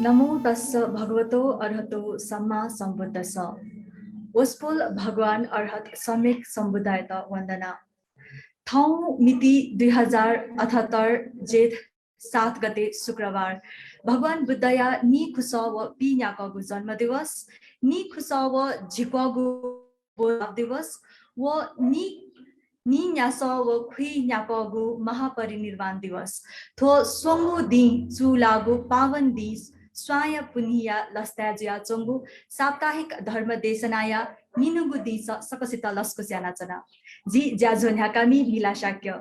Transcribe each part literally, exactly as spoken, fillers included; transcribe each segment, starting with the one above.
नमो तस्स भगवतो अरहतो सम्मा सम्बुद्धस्स। वसपोल भगवान अरहत सम्यक सम्बुद्धयात वन्दना। थौं मिति दुई हजार अठहत्तर जेठ सात गते शुक्रबार, भगवान बुद्धया नीखुसः व पीन्याकःगु जन्मदिवस, नीखुसः व झिक्वःगु बोध दिवस व नी, नीन्यासः व खुइन्याकःगु महापरिनिर्वाण दिवस। थ्व स्वंगू दिं चूलाःगु पावन दिं स्वांया पुन्हिया लसताय् जुयाच्वंगु साप्ताहिक धर्म देशनाया निन्हुगु दिंस सकसित लसकुस यानाच्वना। जि ज्याझ्वः न्ह्याकामि मिला शाक्य।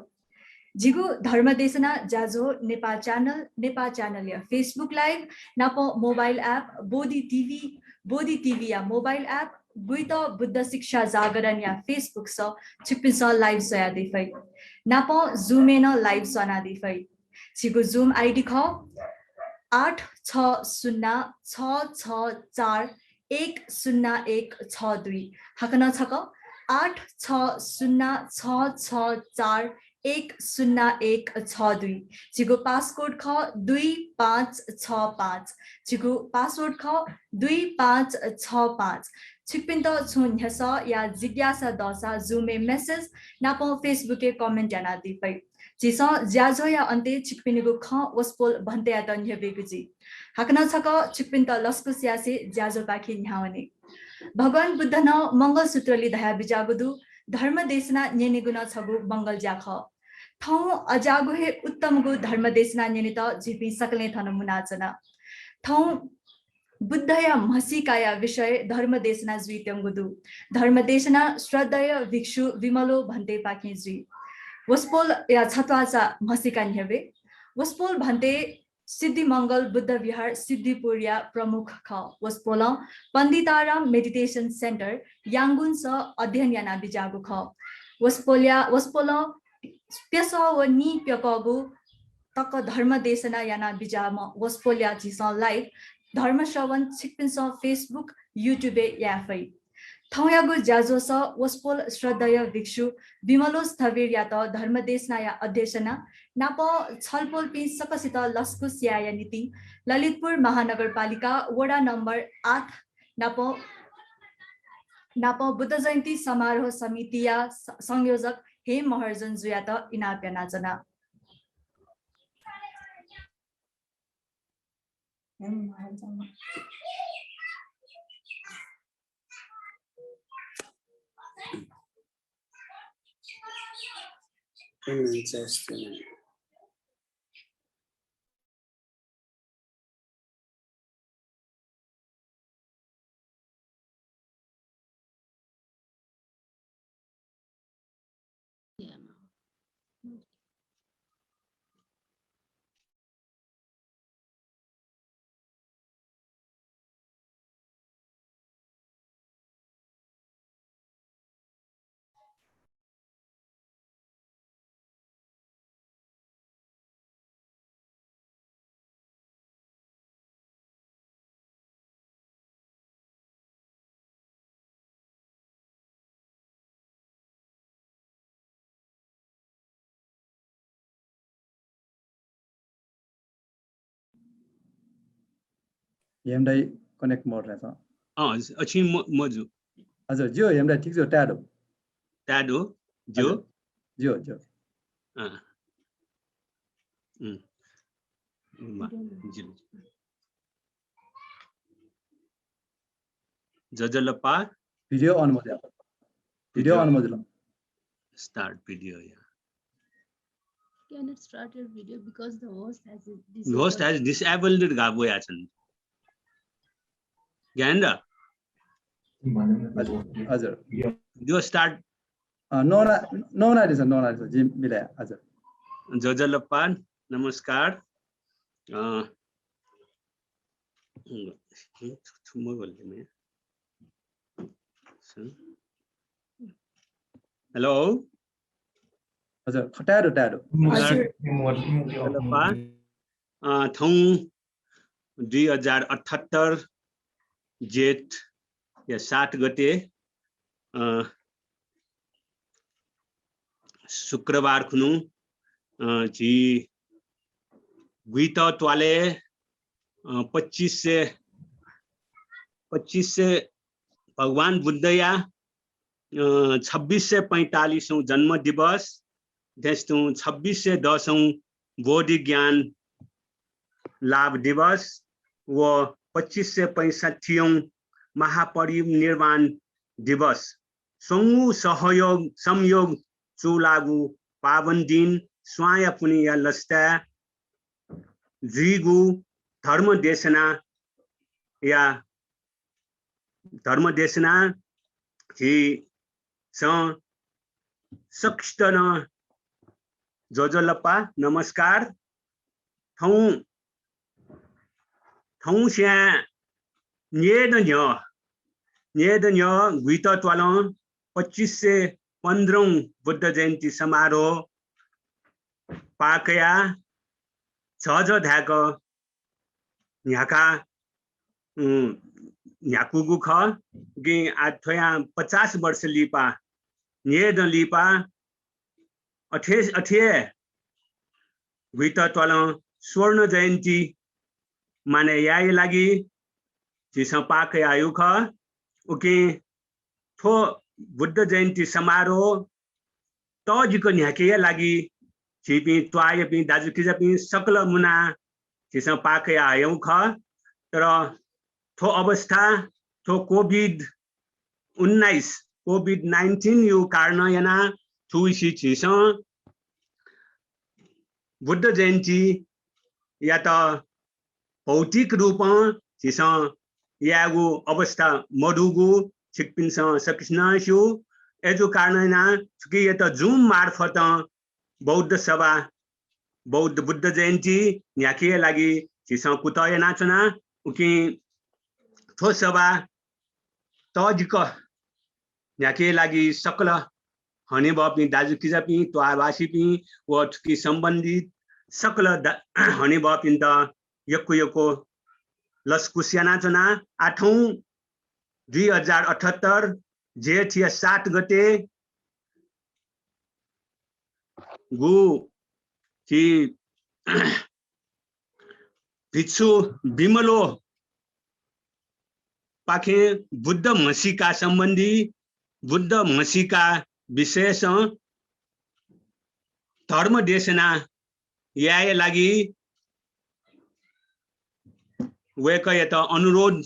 जिगु धर्मदेशना ज्याझ्वः नेपाल च्यानल, नेपाल च्यानलया Facebook live, नापं mobile app, बोधि TV, बोधि TVया mobile app, गुइत बुद्ध शिक्षा जागरणया Facebook स छिकपिन्सं live स्वयादी फइ। नापं Zoom-य् नं live स्वानादी फइ। झीगु Zoom ID खः आठ छ शून्य छ छ चार एक शून्य एक छ दुई। हाकनं छकः आठ छ शून्य छ छ चार एक शून्य एक छ दुई। झीगु passcode खः दुई पाँच छ पाँच। झीगु password खः दुई पाँच छ पाँच। छिकपिन्त छुं न्ह्यसः या जिज्ञासा दःसा Zoom-य् message नापं Facebook-य् comment यानादी फइ। झीसं ज्याझ्वःया अन्तय् छिकपिनिगु खँ वसपोल भन्तेयात न्ह्यब्वयेगु जुइ। हाकनं छकः छिकपिन्त लसकुस यासें ज्याझ्वःपाखे न्ह्यावने। भगवान बुद्धं मंगल सूत्रलि धयाबिज्याःगु दु, धर्म देशना न्यनेगु नं छगू मंगल ज्या खः। थौं अज्याःगु हे उत्तमगु धर्म देशना न्यनेत झीपिं सकलें थन मुनाच्वना। थौं बुद्धया म्हसीकाया विषय धर्म देशना जुइत्यंगु दु। धर्म देशना श्रद्धेय भिक्षु विमलो भन्तेपाखें जुइ। वसपोलया छत्वाःचा म्हसीका न्ह्यब्वये। वसपोल भन्ते सिद्धिमंगल बुद्ध विहार सिद्धिपुरया प्रमुख खः। वसपोलं पण्डिताराम meditation center याङ्गुनस अध्ययन यानाबिज्याःगु खः। वसपोलया, वसपोलं प्यसः व नीप्यकःगु तक धर्म देशना यानाबिज्याःम्ह वसपोलया झीसं live धर्म श्रवण छिकपिन्सं Facebook, YouTube-य् याये फइ। थौंयागु ज्याझ्वःस वसपोल श्रद्धेय भिक्षु विमलो स्थविरयात धर्म देशनाया अध्यक्षना नापं छलपोलपिं सकसित लसकुस यायेया निंतिं ललितपुर महानगरपालिका वडा नम्बर आठ नापं, नापं बुद्ध जयन्ती समारोह समितिया स-, संयोजक हेम महर्जन जुयात इनाप यानाच्वना। हेम दाइ connect mode-य् ला छ। अँ, अछि म-, मजु। हजुर, ज्यू हेम दाइ, ठीक ज्यू, ताय् दु। ताय् दु, ज्यू। हजुर, ज्यू, ज्यू। अँ। उम्। मा-, ज्यू। ज्वजलपा। Video on मजुल। Video on मजुल। Start video, yeah. Cannot start your video because the host has disabled. Host has disabled it, गाबो याचन। ज्ञानेन्द्र? हजुर, हजुर। Video start। Uh, Nona, Nona दिस, नोना दिस, जिम मिले, हजुर। ज्वजलपा, नमस्कार। अँ, थुम्म बोल्ने मैं। Hello। हजुर, ताय् दु, ताय् दु। हजुर। ज्वजलपा, अँ, थौं दुई हजार अठहत्तर जेठ या सात गते, अँ, शुक्रबार खुन्हु, अँ, झी गुइत त्वालय् अ, पच्चिस सय, पच्चिस सय भगवान बुद्धया, अ, छब्बिस सय पैंतालिसौं जन्म दिवस, थेस्तुं छब्बिस सय दसौं बोधि ज्ञान लाभ दिवस व पच्चिस सय पैंसठ्ठीयौं महापरिनिर्वाण दिवस। स्वंगू सहयोग संयोग चूलाःगु पावन दिं स्वांया पुन्हिया लसताय् जुइगु धर्म देशनाया, धर्म देशना झीसं सकसितं ज्वजलपा नमस्कार। थौं, थौंस्यां न्यय्दँ न्ह्यः, न्यय्दँ न्ह्यः गुइत त्वालं पच्चिस सय पन्ध्रौं बुद्ध जयन्ती समारोह पाः कयाः झःझः धाय्क न्ह्याका, उम्, न्ह्याकूगु खः। उकिं आः थ्वयां पचास वर्ष लिपा, न्यय्दँ लिपा अथे, अथे हे गुइत त्वालं स्वर्ण जयन्ती मानय् यायेया लागि झीसं पाः कयाहयागु खः। उकिं थ्व बुद्ध जयन्ती समारोह तःजिक न्ह्याकेया लागि झीपिं त्वाःयापिं दाजुकिजापिं सकल मुनाः झीसं पाः कयाहयागु खः। तर थ्व अवस्था, थ्व COVID उन्नाइस, COVID nineteen यु कारणं यानाः थुगुसी झीसं बुद्ध जयन्तीयात भौतिक रूपं झीसं यायेगु अवस्था मदुगु छिकपिन्सं सकसिनं स्यू। अय्जूगु कारणं यानाः थुकियात Zoom मार्फतं बौद्ध सभा, बौद्ध बुद्ध जयन्ती न्ह्याकेया लागि झीसं कुतः यानाच्वना। उकिं थ्व सभा तःजिक न्ह्याकेया लागि सकल हनेबहःपिं दाजुकिजापिं, त्वाःवासीपिं व थुकी सम्बन्धित सकल दा-, हनेबहःपिन्त यक्व यक्व लसकुस यानाच्वना। आः थौं दुई हजार अठहत्तर जेठया सात गते गु झी भिक्षु विमलोपाखें बुद्ध म्हसीका सम्बन्धी, बुद्ध म्हसीका विषयसं धर्म देशना याये लागि वय्कःयात अनुरोध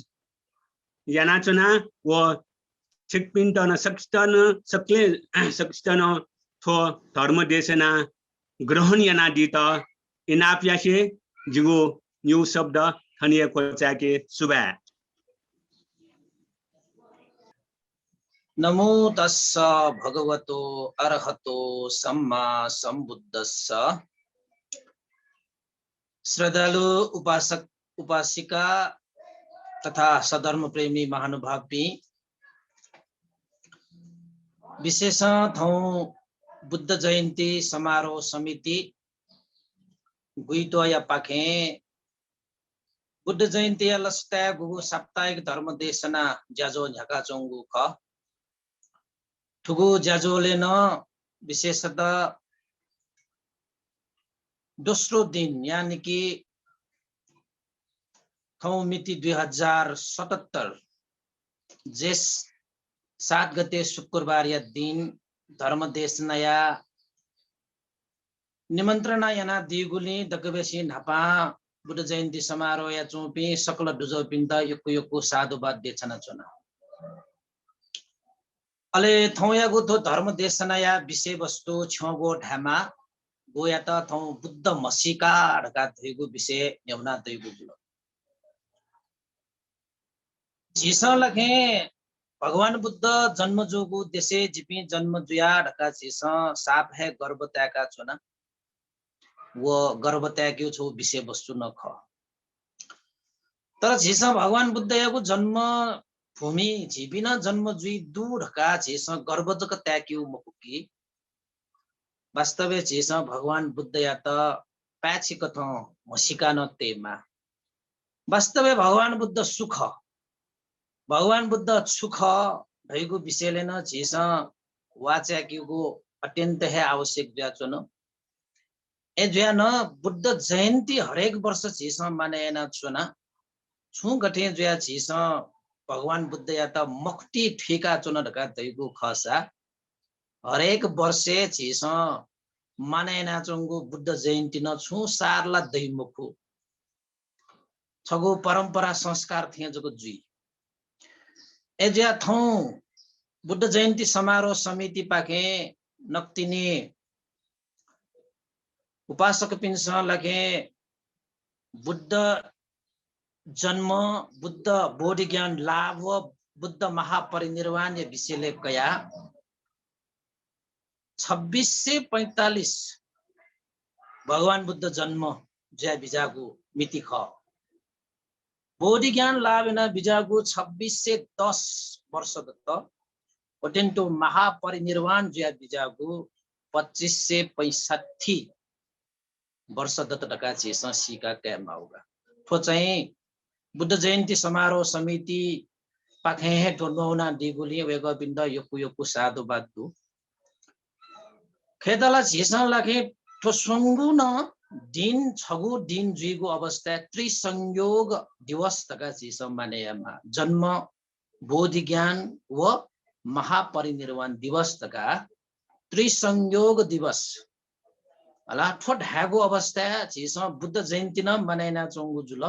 यानाच्वना व छिकपिन्त नं सकसितं नं, सकलें सकसितं नं थ्व धर्म देशना ग्रहण यानादीत इनाप यासें जिगु निगू शब्द थन हे क्वचाय्के। सुभाय्। नमो तस्स भगवतो अरहतो सम्मा सम्बुद्धस्स। श्रद्धालु उपासक उपासिका तथा सद्धर्मप्रेमी महानुभावपिं, विशेषं थौं बुद्ध जयन्ती समारोह समिति गुइत्वःया पाखें बुद्ध जयन्तीया लसताय् गुगु साप्ताहिक धर्म देशना ज्याझ्वः न्ह्याकाच्वंगु खः। थुगु ज्याझ्वलय् नं विशेषतः दोस्रो दिन, यानि कि थौं मिति दुई हजार सतहत्तर जेठ सात गते शुक्रबारया दिन धर्म देशनाया निमन्त्रणा यानादीगुलिं दकलय् न्हापां बुद्ध जयन्ती समारोहया च्वंपिं सकल दुजःपिन्त यक्व यक्व साधुवाद देछानाच्वना। अले थौंयागु थ्व धर्म देशनाया विषयवस्तु छ्यंगु धायेमाः, गुयात थौं बुद्ध म्हसीका धकाः धइगु विषय न्ह्यब्वना तइगु जुल। झीसं ला खँ भगवान बुद्ध जन्म जूगु देशय् जिपिं जन्म जुया धकाः झीसं साप हे गर्व ताय्काच्वना। व गर्व ताय्केगु छगू विषयवस्तु नं खः। तर झीसं भगवान बुद्धयागु जन्मभूमि झीपिं नं जन्म जुइ दु धकाः झीसं गर्व जक ताय्केगु मखु कि, वास्तवय् झीसं भगवान बुद्धयात पाय्छि कथं म्हसीका नं तयेमाः। वास्तवय् भगवान बुद्ध सु खः, भगवान बुद्ध छु खः धइगु विषयलय् नं झीसं वाः चाय्केगु अत्यन्त हे आवश्यक जुयाच्वन। अय्जुयाः नं बुद्ध जयन्ती हरेक वर्ष झीसं मानय् यानाच्वना। छुं गथे जुयाः झीसं भगवान बुद्धयात मखुति थुइकाच्वन धकाः धइगु खःसा, हरेक वर्षय् झीसं मानय् यानाच्वंगु बुद्ध जयन्ती नं छुं सारला दइ मखु। छगू परम्परा संस्कार थें जक जुइ। अय्‌जुया थौं बुद्ध जयन्ती समारोह समितिपाखें नकतिनि उपासकपिन्सं लाखें बुद्ध जन्म, बुद्ध बोधिज्ञान लाभ व बुद्ध महापरिनिर्वाणया विषयलय् कयाः छब्बिस सय पैंतालिस भगवान बुद्ध जन्म जुया बिज्याःगु मिति खः। बोधिज्ञान लाभ याना बिज्याःगु छब्बिस सय दस वर्ष दत। अत्यन्त महापरिनिर्वाण जुया बिज्याःगु पच्चिस सय पैंसठ्ठी वर्ष दत धकाः झीसं सीका काये माःगु का। थ्व चाहिँ बुद्ध जयन्ती समारोह समितिपाखें हे थ्व न्ववानादीगुलिं वय्‌कःपिन्त यक्व यक्व साधुवाद दु। खय्‌त ला झीसं लाखें थ्व स्वंगू नं दिन, छगू दिन जुइगु अवस्थाय् त्रिसंयोग दिवस धकाः झीसं माने यायेमाः। जन्म, बोधिज्ञान व महापरिनिर्वाण दिवस धकाः त्रिसंयोग दिवस। अला थ्व धायेगु अवस्थाय् झीसं बुद्ध जयन्ती नं माने यानाच्वंगु जुल,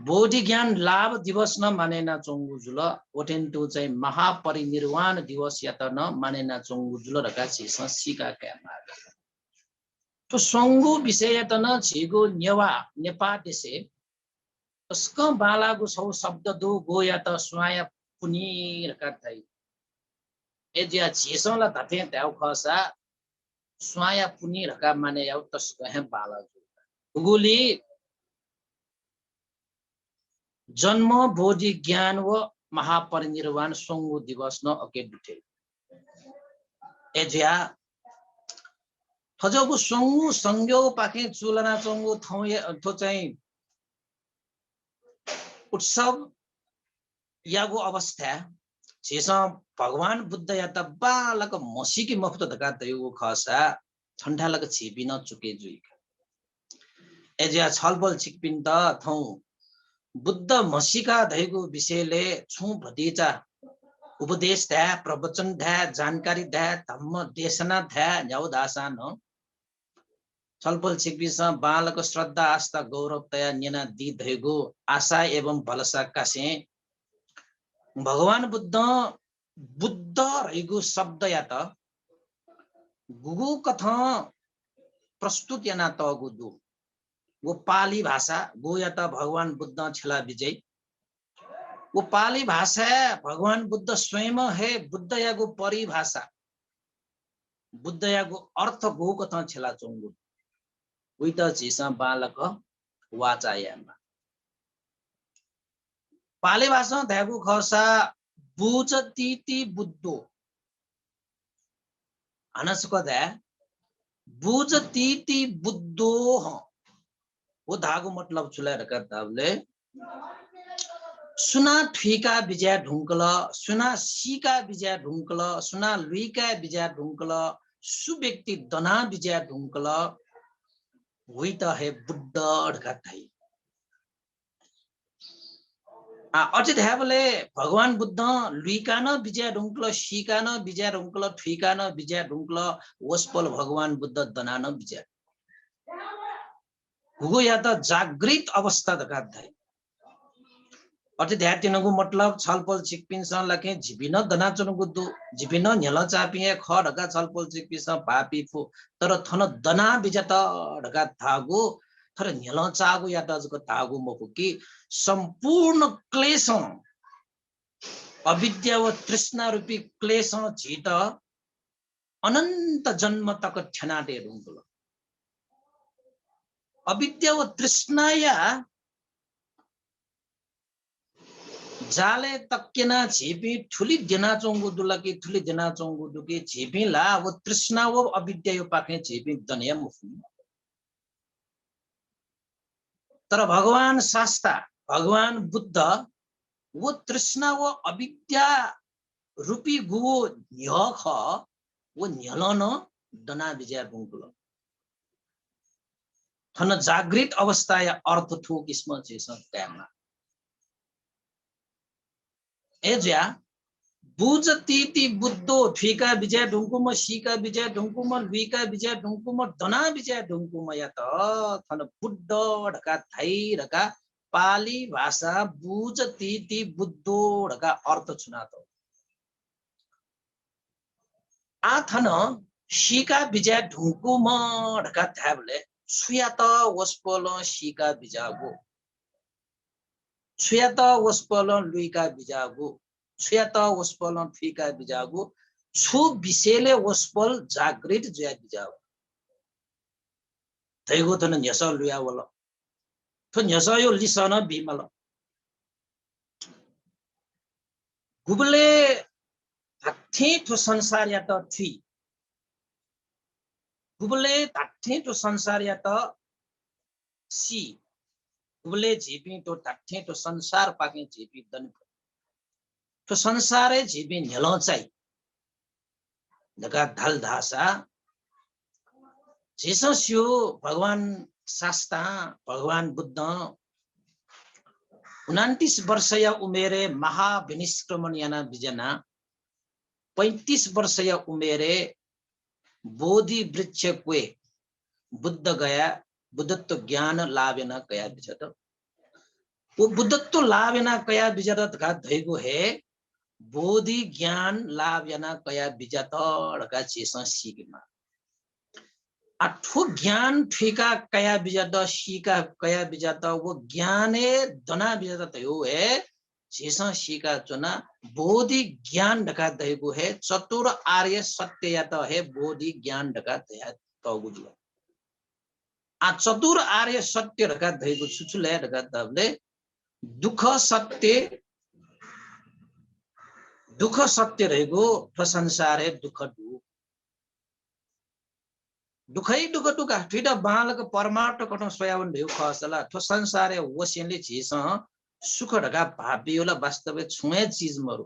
बोधिज्ञान लाभ दिवस नं माने यानाच्वंगु जुल, अथें तुं चाहिँ महापरिनिर्वाण दिवसयात नं माने यानाच्वंगु जुल धकाः झीसं सीका काये माः। थ्व स्वंगू विषययात नं झीगु नेवाः, नेपाः देशय् तसकं बांलाःगु छगू शब्द दु, गुयात स्वांया पुन्हि धकाः धाइ। अय्‌जुया झीसं ला धात्थें धायेगु खःसा स्वांया पुन्हि धकाः माने यायेगु तसकं हे बांलाः जू। उगुलि जन्म, बोधिज्ञान व महापरिनिर्वाण स्वंगू दिवस नं अके दु थें। अय्‌जुया थज्याःगु स्वंगू संयोगपाखें चूलानाच्वंगु थौंया, थ्व चाहिँ उत्सवयागु अवस्थाय् झीसं भगवान बुद्धयात बांलाक म्हसीके मफुत धकाः धयागु खःसा थन्थाय् लाक झीपिं नं चुके जुइ। अय्‌जुया छलपोल छिकपिन्त थौं बुद्ध म्हसीका धइगु विषयलय् छुं भतिचा उपदेश धाये, प्रवचन धाये, जानकारी धाये, धम्म देशना धाये न्ह्यागु धाःसां नं छलपोल छिकपिन्सं बांलाक श्रद्धा, आस्था, गौरव तयाः न्यनादी धइगु आशा एवं भलसा कासें भगवान बुद्धं बुद्ध धइगु शब्दयात गुगु कथं प्रस्तुत यानातःगु दु। व पाली भाषा, गुयात भगवान बुद्धं छ्यला बिज्याइ। व पाली भाषाय् भगवान बुद्ध स्वयं हे बुद्धयागु परिभाषा, बुद्धयागु अर्थ गुगु कथं छ्यलाच्वंगु दु, उइत झीसं बांलाक वाचा यायेमाः। पाली भाषां धायेगु खःसा बुझतीति बुद्धो। हानं छकः धाये, बुझतीति बुद्धोहं। व धाःगु मतलब छु लय् धकाः धाःबलय् सुनां थुइका बिज्याये धुंकल, सुनां सीका बिज्याये धुंकल, सुनां लुइका बिज्याये धुंकल, सु व्यक्ति दना बिज्याये धुंकल, उइत हे बुद्ध धकाः धाइ। आ, अथे धायेबलय् भगवान बुद्धं लुइका नं बिज्याये धुंकल, सीका नं बिज्याये धुंकल, थुइका नं बिज्याये धुंकल, वसपोल भगवान बुद्ध दना नं बिज्याये धुंकल। गुगुयात जागृत अवस्था धकाः धाइ। अथे धाये त्यनागु मतलब छलपोल छिकपिन्सं लाखें झीपिं नं दनाच्वनागु दु, झीपिं नं न्ह्यलं चाःपिं हे खः धकाः छलपोल छिकपिन्सं भाःपी फु, तर थन दना बिज्यात धकाः धाःगु थन न्ह्यलं चाःगुयात जक धाःगु मखु कि, सम्पूर्ण क्लेशं, अविद्या व तृष्णा रूपी क्लेशं झीत अनन्त जन्म तक थ्यनातये धुंकल। अविद्या व तृष्णाया जालय् तक्यना झीपिं थुलि द्यनाच्वंगु दु ला कि, थुलि द्यनाच्वंगु दु कि, झीपिं ला व तृष्णा व अविद्याया पाखें झीपिं दने मफुनि। तर भगवान शास्ता, भगवान बुद्ध व तृष्णा व अविद्या रूपी गुगु न्ह्यः खः, व न्ह्यलं नं दना बिज्याये धुंकल। थन जागृत अवस्थाया अर्थ थ्व किसिमं झीसं कायेमाः। अय्‌जुया बुझ तीति बुद्धो, थुइका बिज्याये धुंकूम्ह, सीका बिज्याये धुंकूम्ह, लुइका बिज्याये धुंकूम्ह, दना बिज्याये धुंकूम्हयात थन बुद्ध धकाः धाइ धकाः पाली भाषा बुझ तीति बुद्धो धकाः अर्थ छुनातःगु। आः थन सीका बिज्याये धुंकूम्ह धकाः धायेबलय् छुयात वसपोलं सीका बिज्याःगु, छुयात वसपोलं लुइका बिज्याःगु, छुयात वसपोलं थुइका बिज्याःगु, छु विषयलय् वसपोल जागृत जुया बिज्याःगु धइगु थन न्ह्यसः लुया वल। थ्व न्ह्यसःयो लिसः नं बीमाल। गुबलय् धात्थें थ्व संसारयात थुइ, गुबलय् धात्थें थ्व संसारयात सी, गुबलय् झीपिं थ्व धात्थें थ्व संसारपाखें झीपिं दने फइ, थ्व संसारय् झीपिं न्ह्यलं चाइ धकाः धाल धाःसा, झीसं स्यू, भगवान शास्तां, भगवान बुद्धं उनन्तीस वर्षया उमेरय् महाविनिष्क्रमण याना बिज्यानाः पैंतीस वर्षया उमेरय् बोधि वृक्ष क्वय् बुद्ध गया, बुद्धत्व ज्ञान लाभ याना कया बिज्यात। व बुद्धत्व लाभ याना कया बिज्यात धकाः धइगु हे बोधि ज्ञान लाभ याना कया बिज्यात धकाः झीसं सीकेमाः। आ, थ्व ज्ञान थुइका कया बिज्यात, सीका कया बिज्यात, व ज्ञानय् दना बिज्यात धइगु हे झीसं सीका च्वना। बोधि ज्ञान धकाः धइगु हे चतुर आर्य सत्ययात हे बोधि ज्ञान धकाः धयातःगु जुल। आ, चतुर आर्य सत्य धकाः धइगु छु छु लय् धकाः धाःबलय् दुःख सत्य, दुःख सत्य धइगु थ्व संसारय् दुःख दु। दुःखै दुःख दु का। थुइत बांलाक परमार्थ कथं स्वयावन धइगु खःसा ला थ्व संसारय् वसेंलि झीसं सुख धकाः भाःपियो ला वास्तवय् छुं हे चिज मरु।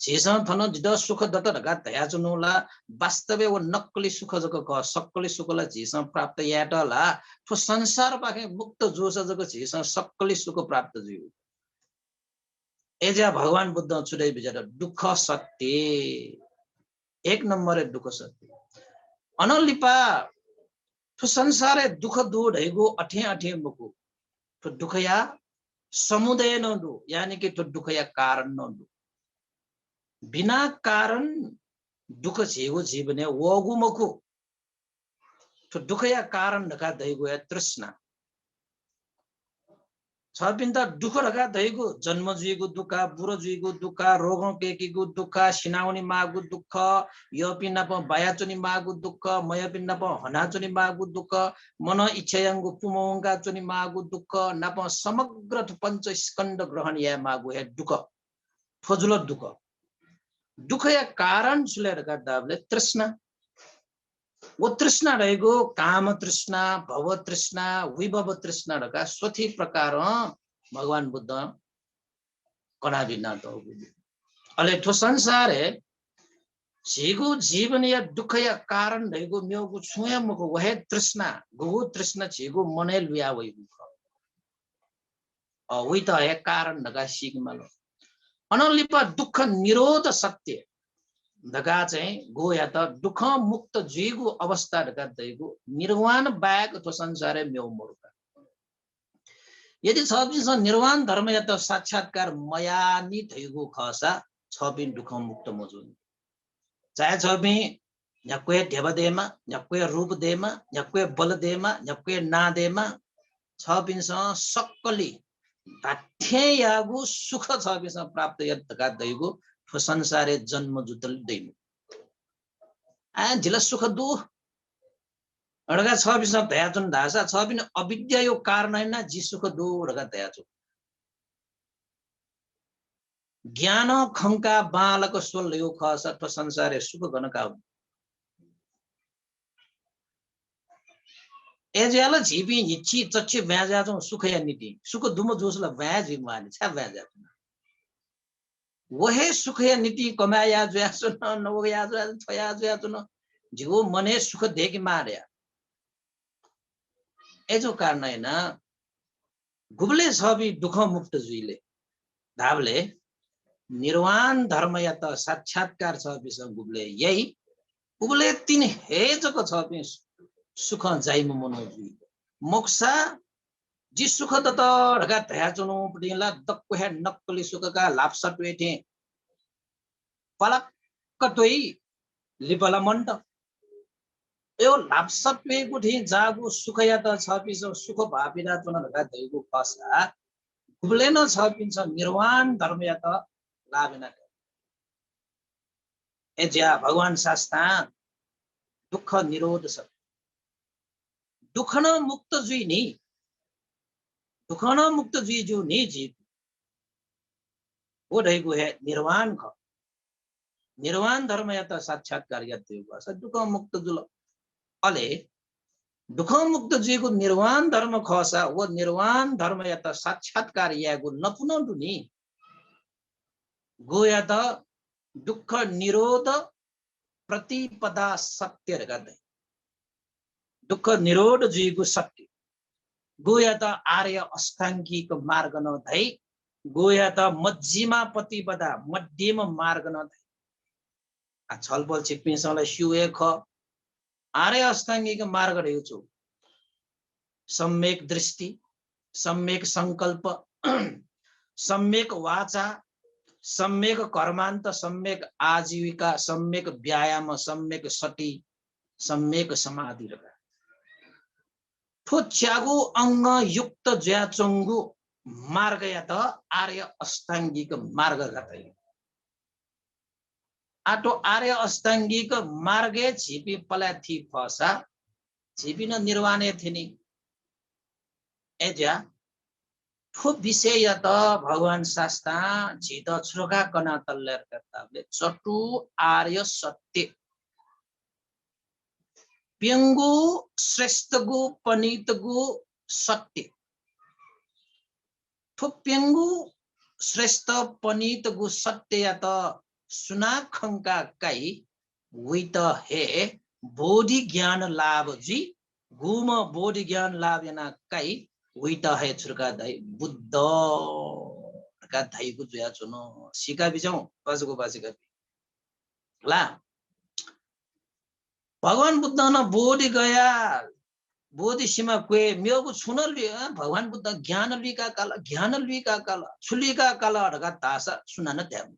झीसं थन जितः सुख दत धकाः धयाच्वनु ला वास्तवय् व नक्कली सुख जक खः। सक्कली सुख ला झीसं प्राप्त यायेत ला थ्व संसारपाखें मुक्त जूसा जक झीसं सक्कली सुख प्राप्त जुइ। अय्‌जुया भगवान बुद्धं छु धया बिज्यात, दुःख सत्य, एक नम्बरय् दुःख सत्य। अनं लिपा थ्व संसारय् दुःख दु धइगु अथें अथें मखु। थ्व दुःखया समुदय नं दु, यानि कि थ्व दुःखया कारण नं दु। बिना कारण दुःख झीगु जीवनय् वःगु मखु। थ्व दुःखया कारण धकाः धइगु हे तृष्णा। छपिन्त दुःख धकाः धइगु जन्म जुइगु दुःख, बुरो जुइगु दुःख, रोगं कय्‌कीगु दुःख, सिनावने माःगु दुःख, यःपिं नाप बायाच्वने माःगु दुःख, मयःपिं नाप हनाच्वने माःगु दुःख, मनं इच्छा याःगु पुमवंकाच्वने माःगु दुःख, नाप समग्र थ्व पञ्च स्कन्ध ग्रहण याये माःगु हे दुःख। थ्व जुल दुःख। दुःखया कारण छु लय् धकाः धाःबलय् तृष्णा। व तृष्णा धइगु काम तृष्णा, भव तृष्णा, विभव तृष्णा धकाः स्वथी प्रकारं भगवान बुद्धं कनाबिनातःगु। अले थ्व संसारय् झीगु जीवनया दुःखया कारण धइगु मेगु छुं हे मखु, व हे तृष्णा, गुगु तृष्णा झीगु मनय् लुया वइगु खः। अ, वइत हे कारण धकाः सीके माल। अनं लिपा दुःख निरोध सत्य धकाः चाहिँ गुयात दुःखं मुक्त जुइगु अवस्था धकाः धइगु निर्वाण बाहेक थ्व संसारय् मेगु मरु का। यदि छपिन्सं निर्वाण धर्मयात साक्षात्कार मयानि धइगु खःसा छपिं दुःखं मुक्त मजूनि। चाहे छपिं न्ह्याक्व हे ध्यबा दयेमा, न्ह्याक्व हे रूप दयेमा, न्ह्याक्व हे बल दयेमा, न्ह्याक्व हे नां दयेमा, छपिन्सं सक्कलि धात्थें याःगु सुख छपिन्सं प्राप्त यात धकाः धइगु थ्व संसारय् जन्म जुतले दइमु। आः, जिला सुख दु धकाः छपिन्सं धयाच्वन धाःसा छपिं अविद्यायो कारण यानाः जि सुख दु धकाः धयाच्वन। ज्ञानं खंकाः बांलाक स्वल धइगु खःसा थ्व संसारय् सुख गन का हु? अय्‌जुया ला झीपिं न्हिच्छि चच्छि ब्वाँय् जुयाच्वं सुखया निंतिं। सुख दुम्ह जूसा ला ब्वाँय् जुइ म्वाःनि, छाय् ब्वाँय् जुयाच्वन? व हे सुखया निंतिं कमाय् याः जुयाच्वन, नवः याः जुयाच्वन, थ्व याः जुयाच्वन। झीगु मनय् सुख दय्‌के माः धया। अय्‌जूगु कारणं यानाः गुबलय् छपिं दुःखं मुक्त जुइ ले धाःबलय् निर्वाण धर्मयात साक्षात्कार छपिंसं गुबलय् याइ, उबलय् तिनि हे जक छपिं सुखं जाइम्ह मनू जुइ। मखुसा जि सुख दत धकाः धयाच्वनापट्टि ला दक्व हे नक्कली सुख का, ल्हापसा त्वये थें पलक्क त्वइ, लिपा ला मन्त। अयो ल्हापसा त्वयेगु थें जाःगु सुखयात छपिंसं सुख भाःपिं च्वन धकाः धइगु खःसा गुबलय् नं छपिंसं निर्वाण धर्मयात लाभ याना। अय्‌जुया भगवान शास्तां दुःख निरोध सत्य। दुःखं मुक्त जुइ नि, दुःखं मुक्त जुइ ज्यू नि जि। व धइगु हे निर्वाण खः। निर्वाण धर्मयात साक्षात्कार यात धइगु खःसा दुःखं मुक्त जुल। अले दुःखं मुक्त जुइगु निर्वाण धर्म खःसा व निर्वाण धर्मयात साक्षात्कार यायेगु लँपु नं दु नि। गुयात दुःख निरोध प्रतिपदा सत्य धकाः धाइ। दुःख निरोध जुइगु सत्य। गुयात आर्य अष्टाङ्गिक मार्ग नं धाइ। गुयात मज्जिमा प्रतिपदा, मध्यम मार्ग नं धाइ। आ, छलपोल छिकपिंसं ला स्यू हे खः। आर्य अष्टाङ्गिक मार्ग धइगु छु? सम्यक दृष्टि, सम्यक संकल्प, सम्यक वाचा, सम्यक कर्मान्त, सम्यक आजीविका, सम्यक व्यायाम, सम्यक सति, सम्यक समाधि धकाः। थ्व च्यागू अंगं युक्त जुयाच्वंगु मार्गयात आर्य अष्टाङ्गिक मार्ग धकाः धाइ। आः थ्व आर्य अष्टाङ्गिक मार्गय् झीपिं पलाये थी फःसा झीपिं नं निर्वाणय् थ्यनी। अय्‌जुया थ्व विषययात भगवान शास्तां झीत छु धकाः कनातल ले धकाः धाःबलय् चतु आर्य सत्य। प्यंगू श्रेष्ठगु पनीतगु सत्य। थ्व प्यंगू श्रेष्ठ पनीतगु सत्ययात सुनां खंका काइ, वइत हे बोधि ज्ञान लाभ जुइ। गुम्ह बोधि ज्ञान लाभ याना काइ, वइत हे छु धकाः धाइ, बुद्ध धकाः धाइगु जुयाच्वन। सीका बिज्याहुँ, पासापिं, पासापिं। ला भगवान बुद्धं नं बोधि गया, बोधि सिमा क्वय्, मेगु छुं नं लुइ, अँ, भगवान बुद्धं ज्ञान लुइका काल, ज्ञान लुइका काल, छु लुइका काल धकाः धाःसा सुनानं धाये मफु।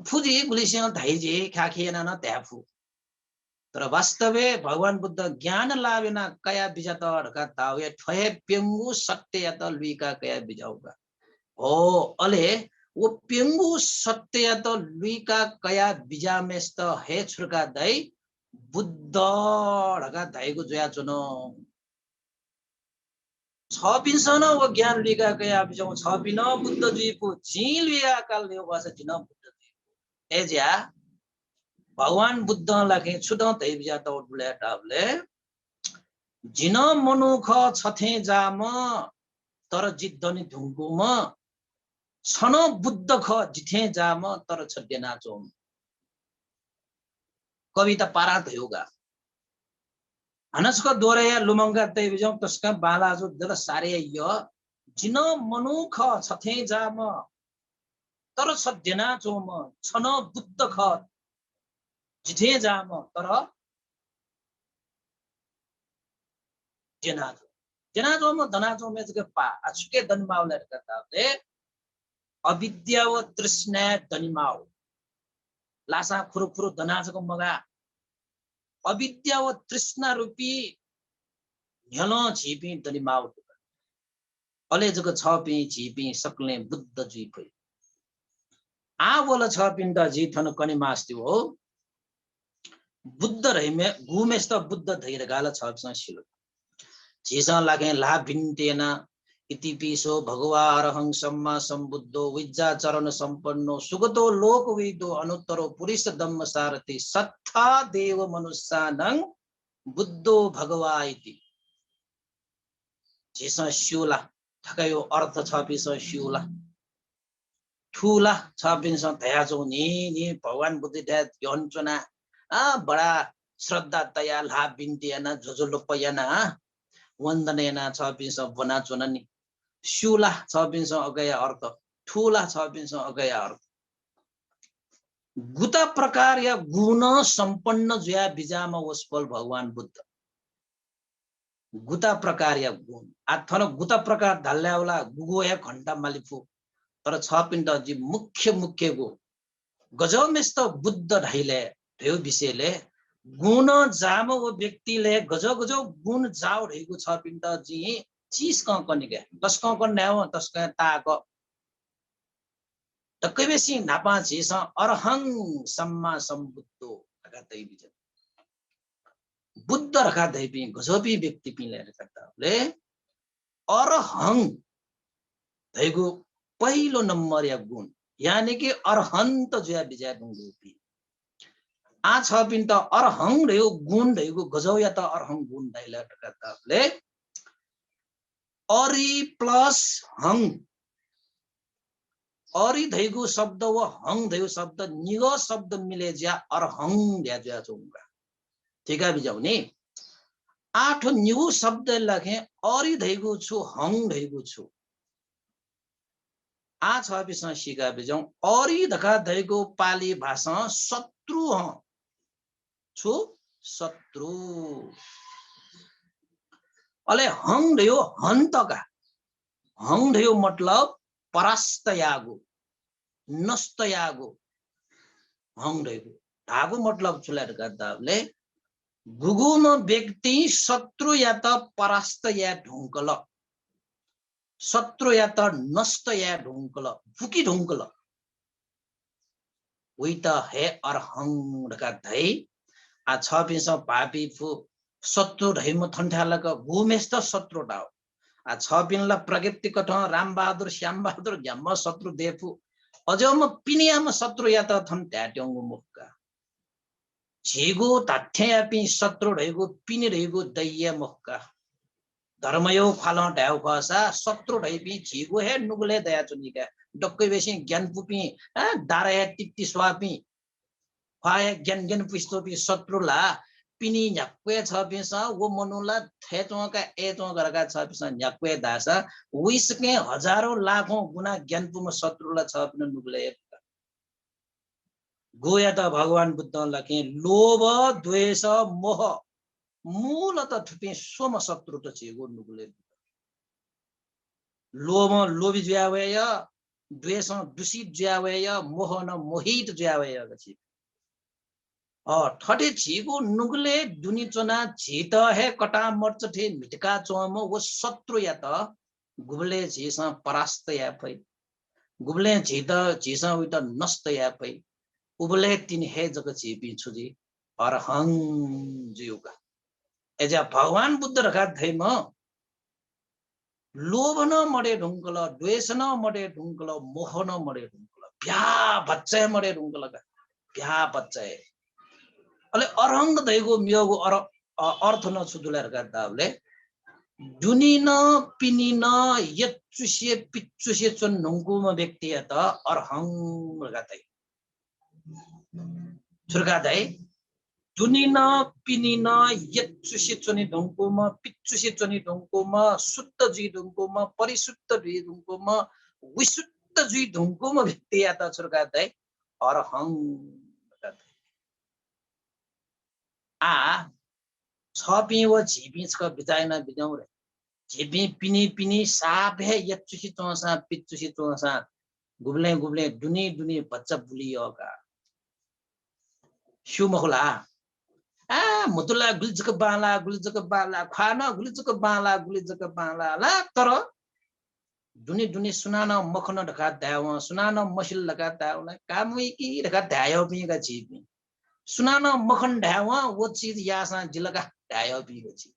फु जि गुलिसिं धाइ जि, ख्याखे यानाः नं धाये फु। तर वास्तवय् भगवान बुद्धं ज्ञान लाभ यानाः कया बिज्यात धकाः धाःबलय् थ्व हे प्यंगू सत्ययात लुइका कया बिज्याःगु का। हो, अले व प्यंगू सत्ययात लुइका कया बिज्याःम्हेसित हे छु धकाः धाइ, बुद्ध धकाः धाइगु जुयाच्वन। छपिन्सं नं व ज्ञान लुइका कया बिज्याहुँ, छपिं नं बुद्ध जुइफु, जिं लुइका काल धइगु खःसा जि नं बुद्ध जुइफु। अय्‌जुया भगवान बुद्धं ला खँ छु धकाः धया बिज्यात दुले धाःबलय्, जि नं मनू खः छ थें जाःम्ह, तर जि दने धुंकूम्ह, छ नं बुद्ध खः जि थें जाःम्ह, तर छ द्यनाच्वंम्ह। कविता पारां धयागु का। हानं छकः दोहोरया लुमंका तये बिज्याहुँ, तसकं बांलाः जू, जक सारे यः। जि नं मनू खः छ थें जाःम्ह, तर छ द्यनाच्वंम्ह, छ नं बुद्ध खः जि थें जाःम्ह, तर द्यनाच्वं। द्यनाच्वंम्ह, दनाच्वंम्ह जक पाः। आः छुके दनेमाःगु ले धकाः धाःबलय् अविद्या व तृष्णाय् दनेमाःगु। लासां खुरुखुरु दनाः जक मगाः। अविद्या व तृष्णा रूपी न्ह्यलं झीपिं दनेमाःगु दु। अले जक छपिं झीपिं सकलें बुद्ध जुइ फइ। आः व ला छपिन्त जिं थन कने मास्ति वः। बुद्ध धइम्ह, गुम्हेसित बुद्ध धइ धकाः ला छपिन्सं सिल। झीसं ला खँ ल्हाः बिन्ति याना, इतिपि सो भगवा अरहं सम्मा सम्बुद्धो विज्जाचरण सम्पन्नो सुगतो लोकविदो अनुत्तरो पुरिस धम्म सारथि सत्था देव मनुस्सानं बुद्धो भगवा इति। झीसं स्यू ला? थुकिया अर्थ छपिन्सं स्यू ला? थ्व ला छपिन्सं धयाच्वं नि, नि भगवान बुद्धयाथाय् यंच्वना, आ, बडा श्रद्धा तया, ल्हाः बिन्ति याना, ज्वजलपा याना, आ, वन्दना याना छपिंसं ब्वनाच्वन नि। स्यू ला छपिंसं अकया अर्थ, थू ला छपिंसं अकया अर्थ। गुता प्रकारया गुण सम्पन्न जुया बिज्याःम्ह वसपोल भगवान बुद्ध। गुता प्रकारया गुण। आ, थन गुता प्रकार धाल्लाय् वला, गुगु हे घण्टा मालिफु। तर छपिन्त जि मुख्य मुख्यगु गजःम्हेसित बुद्ध धाइले धयो विषयले गुण जाःम्ह व व्यक्तिले गजः गजः गुण जाव धइगु छपिन्त जिं चिसकं कनिके। तसकं कन नायव, तसकं ताक। दक्वबेसिं न्हापां झीसं अरहं सम्मा सम्बुद्धो धका धइबिज्यात। बुद्ध धका धइपिं गजःपिं व्यक्तिपिं ले धका धाबले अरहं धइगु पहिलो नम्बरया गुण, यानि कि अरहन्त जुया बिज्याये धुंकूपिं। आ छपिन्त अरहं धइगु गुण धइगु गजःयात अरहं गुण धाइला धका धाबले अरि plus हं। अरि धइगु शब्द व हं धइगु शब्द निगः शब्द मिले ज्या अरहं ध्या जुया चुंगा। ठीक है, बिज्याहुँ नि। आ थ्व निगू शब्द लाखें अरि धइगु छु, हं धइगु छु। आ छपिसं सिका बिज्याहुँ, अरि धका धइगु पाली भाषां शत्रु हं। छु? शत्रु। अले हं धयो हन्त का। हं धयो मतलब परास्त यागु, नष्ट यागु। हं धयो धागु मतलब छु ले धका धाबले गुगुम्ह व्यक्ति शत्रुयात परास्त याये धुंकल, शत्रुयात नष्ट याये धुंकल, बुकी धुंकल। उइत हे अरहं धका धइ। आ छपिसं भापी फु शत्रु धइम्ह थन्थालक गुम्हेसित शत्रु धाव। आ छपिन्ला प्रकृति कथं रामबहादुर, श्यामबहादुर ग्याम्ह शत्रु देफु। अज्याःम्ह पिनियाम्ह शत्रुयात थन धायेत्यंगु मखु का। झीगु धात्थेंयापिं शत्रु धइगु पिने धइगु दैया मखु का। धर्मयो ख्वालं धायेगु खःसा शत्रु धइपिं झीगु हे नुगलय् दयाच्वनी का। दक्वबेसिं ग्यानापुपिं, अ, दाराया तित्ति स्वाःपिं, ख्वाःया ग्यान ग्यानापुसे च्वंपिं शत्रु ला पिने न्ह्याक्व हे छपिंसं व मनू ला थय् च्वंका, अय् च्वंका धकाः छपिंसं न्ह्याक्व हे धाःसा उइसकं हजारौं लाखौं गुणा ग्यानापुम्ह शत्रु ला छपिं नुगलय् हे दु का। गुयात भगवान बुद्धं लाखें लोभ, द्वेष, मोह, मूलत थुपिं स्वम्ह शत्रुत झीगु नुगलय् दु। लोभं लोभी जुया वय्‌या, द्वेषं दूषित जुया वय्‌या, मोहनं मोहित जुया वय्‌या का झी। अ, थथे झीगु नुगलय् दुने च्वनाः झीत हे कटामर्च थें म्हितका च्वंम्ह व शत्रुयात गुबलय् झीसं परास्त याये फइ, गुबलय् झीत, झीसं उइत नष्ट याये फइ, उबलय् तिनि हे जक झीपिं छु जुइ? अरहं जुइगु का। अय्‌ज्या भगवान बुद्ध धकाः धइम्ह लोभ नं मदये धुंकल, द्वेष नं मदये धुंकल, मोह नं मदये धुंकल, ब्याहा भचा हे मदये धुंकल का, ब्याहा भचा हे। अले अरहं धइगु मेगु अर-, अ, अर्थ नं छु दु ले धकाः धाःबले दुने नं पिने नं यचुसे पिचुसे च्वने धुंकूम्ह व्यक्तियात अरहं धकाः धाइ। छु धकाः धाइ? दुने नं पिने नं यचुसे च्वने धुंकूम्ह, पिचुसे च्वने धुंकूम्ह, शुद्ध जुइ धुंकूम्ह, परिशुद्ध जुइ धुंकूम्ह, विशुद्ध जुइ धुंकूम्ह व्यक्तियात छु धकाः धाइ? अरहं धकाः धाइ। आ, छपिं व झीपिं छकः बिचाः याना बिज्याहुँ रे। झीपिं पिने पिने साप हे यचुसे च्वंसां, पिचुसे च्वंसां, गुबलें गुबलें दुने दुने भचा बुली यः का। स्यू मखु ला? आ, म्हुतु ला गुलि जक बांलाः, गुलि जक बांलाः, ख्वाः नं गुलि जक बांलाः, गुलि जक बांलाः ला, तर दुने दुने सुनानं मखन धकाः धायेवं, सुनानं मसिल धकाः धायेवं ला, का मुइकी धकाः धाये यःपिं का झीपिं। सुनानं मखन धायेवं, व चिज याःसां जिल का धाये यःपिं का झी।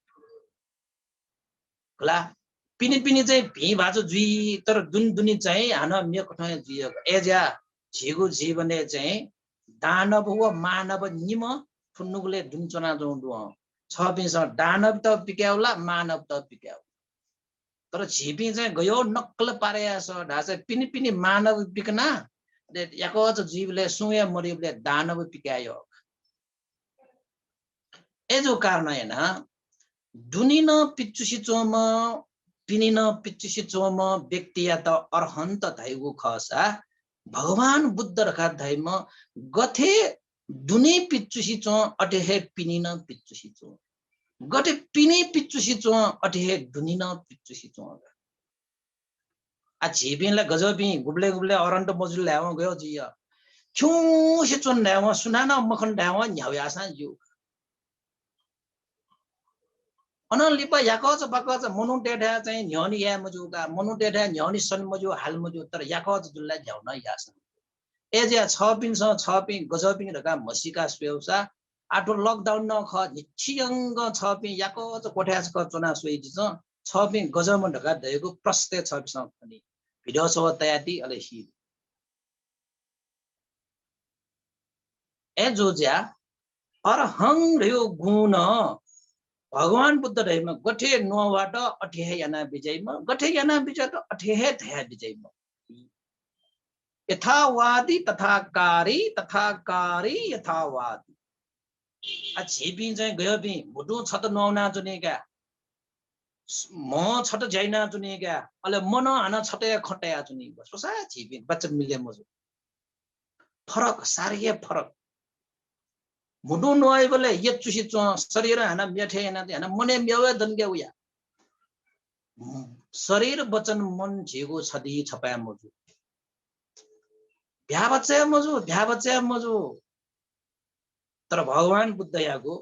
खला, पिने पिने चाहिँ भिं भाजु जुइ, तर दुने दुने चाहिँ हानं मेकथं हे जुइ। अय्‌ज्या झीगु जीवनय् चाहिँ दानव व मानव निम्ह थ्व नुगलय् दुने च्वनाच्वंगु दु। छपिंसं दानवत पिकायेगु ला, मानवत पिकायेगु। तर झीपिं चाहिँ गय् नक्कल पारे याःसा धाःसा पिने पिने मानव पिकना, अले याकःचा जुइबलय्, सुं हे मदइबलय् दानव पिकाये यः। अय्‌जूगु कारणं यानाः दुने नं पिचुसे च्वंम्ह, पिने नं पिचुसे च्वंम्ह व्यक्तियात अरहन्त धाइगु खःसा, भगवान बुद्ध धकाः धाइम्ह गथे दुने पिचुसे च्वं, अथे हे पिने नं पिचुसे च्वं। गथे पिने पिचुसे च्वं, अथे हे दुने नं पिचुसे च्वं। आ, झीपिं ला गजःपिं गुबलय् गुबलय् अरहन्त मजू धायेवं गय् जुइ। खिउँसे च्वन धायेवं, सुनानं मखन धायेवं न्ह्याउ याःसां ज्यू। अनं लिपा याकःचा बाकःचा मनूतय्‌थाय् चाहिँ न्ह्यःने याये मज्यू का, मनूतय्‌थाय् न्ह्यःने सने मज्यू, हाले मज्यू, तर याकःचा जुल ला न्ह्याउ नं याःसां। अय्‌जुया छपिन्सं, छपिं गजःपिं धकाः म्हसीका स्वयेउसा, आः थ्व lockdown नं खः, न्हिच्छियंगं छपिं याकःचा क्वथाय् छकः च्वना स्वयादिसँ, छपिं गजःम्ह धकाः धयागु प्रष्ट छपिन्सं खनी। Video छगू तयाति, अले सी। अय्‌जुया अरहं धयागु गुं नं भगवान बुद्ध धइम्ह गथे नवात अथे हे याना बिज्याइम्ह, गथे याना बिज्यात अथे हे धया बिज्याइम्ह। यथावादी तथाकारी, तथाकारी यथावादी। आ, झीपिं चाहिँ गय्‌पिं म्हुतुं छता नवानाच्वनी का, म्ह छता ज्या यानाच्वनी का, अले मनं हानं छता हे खँ तयाच्वनी। स्वसा झीपिं बाचा मिले मजू। फरक, साह्रै हे फरक। म्हुतुं नवाइबलय् यचुसे च्वं, शरीरं हानं म्यथय् यानाच्वनी, हानं मनय् म्यवय् दन का उया। शरीर, वचन, मन झीगु छधी छपाय् मजू। भ्याबचय् मजू, भ्याबचय् मजू। तर भगवान बुद्धयागु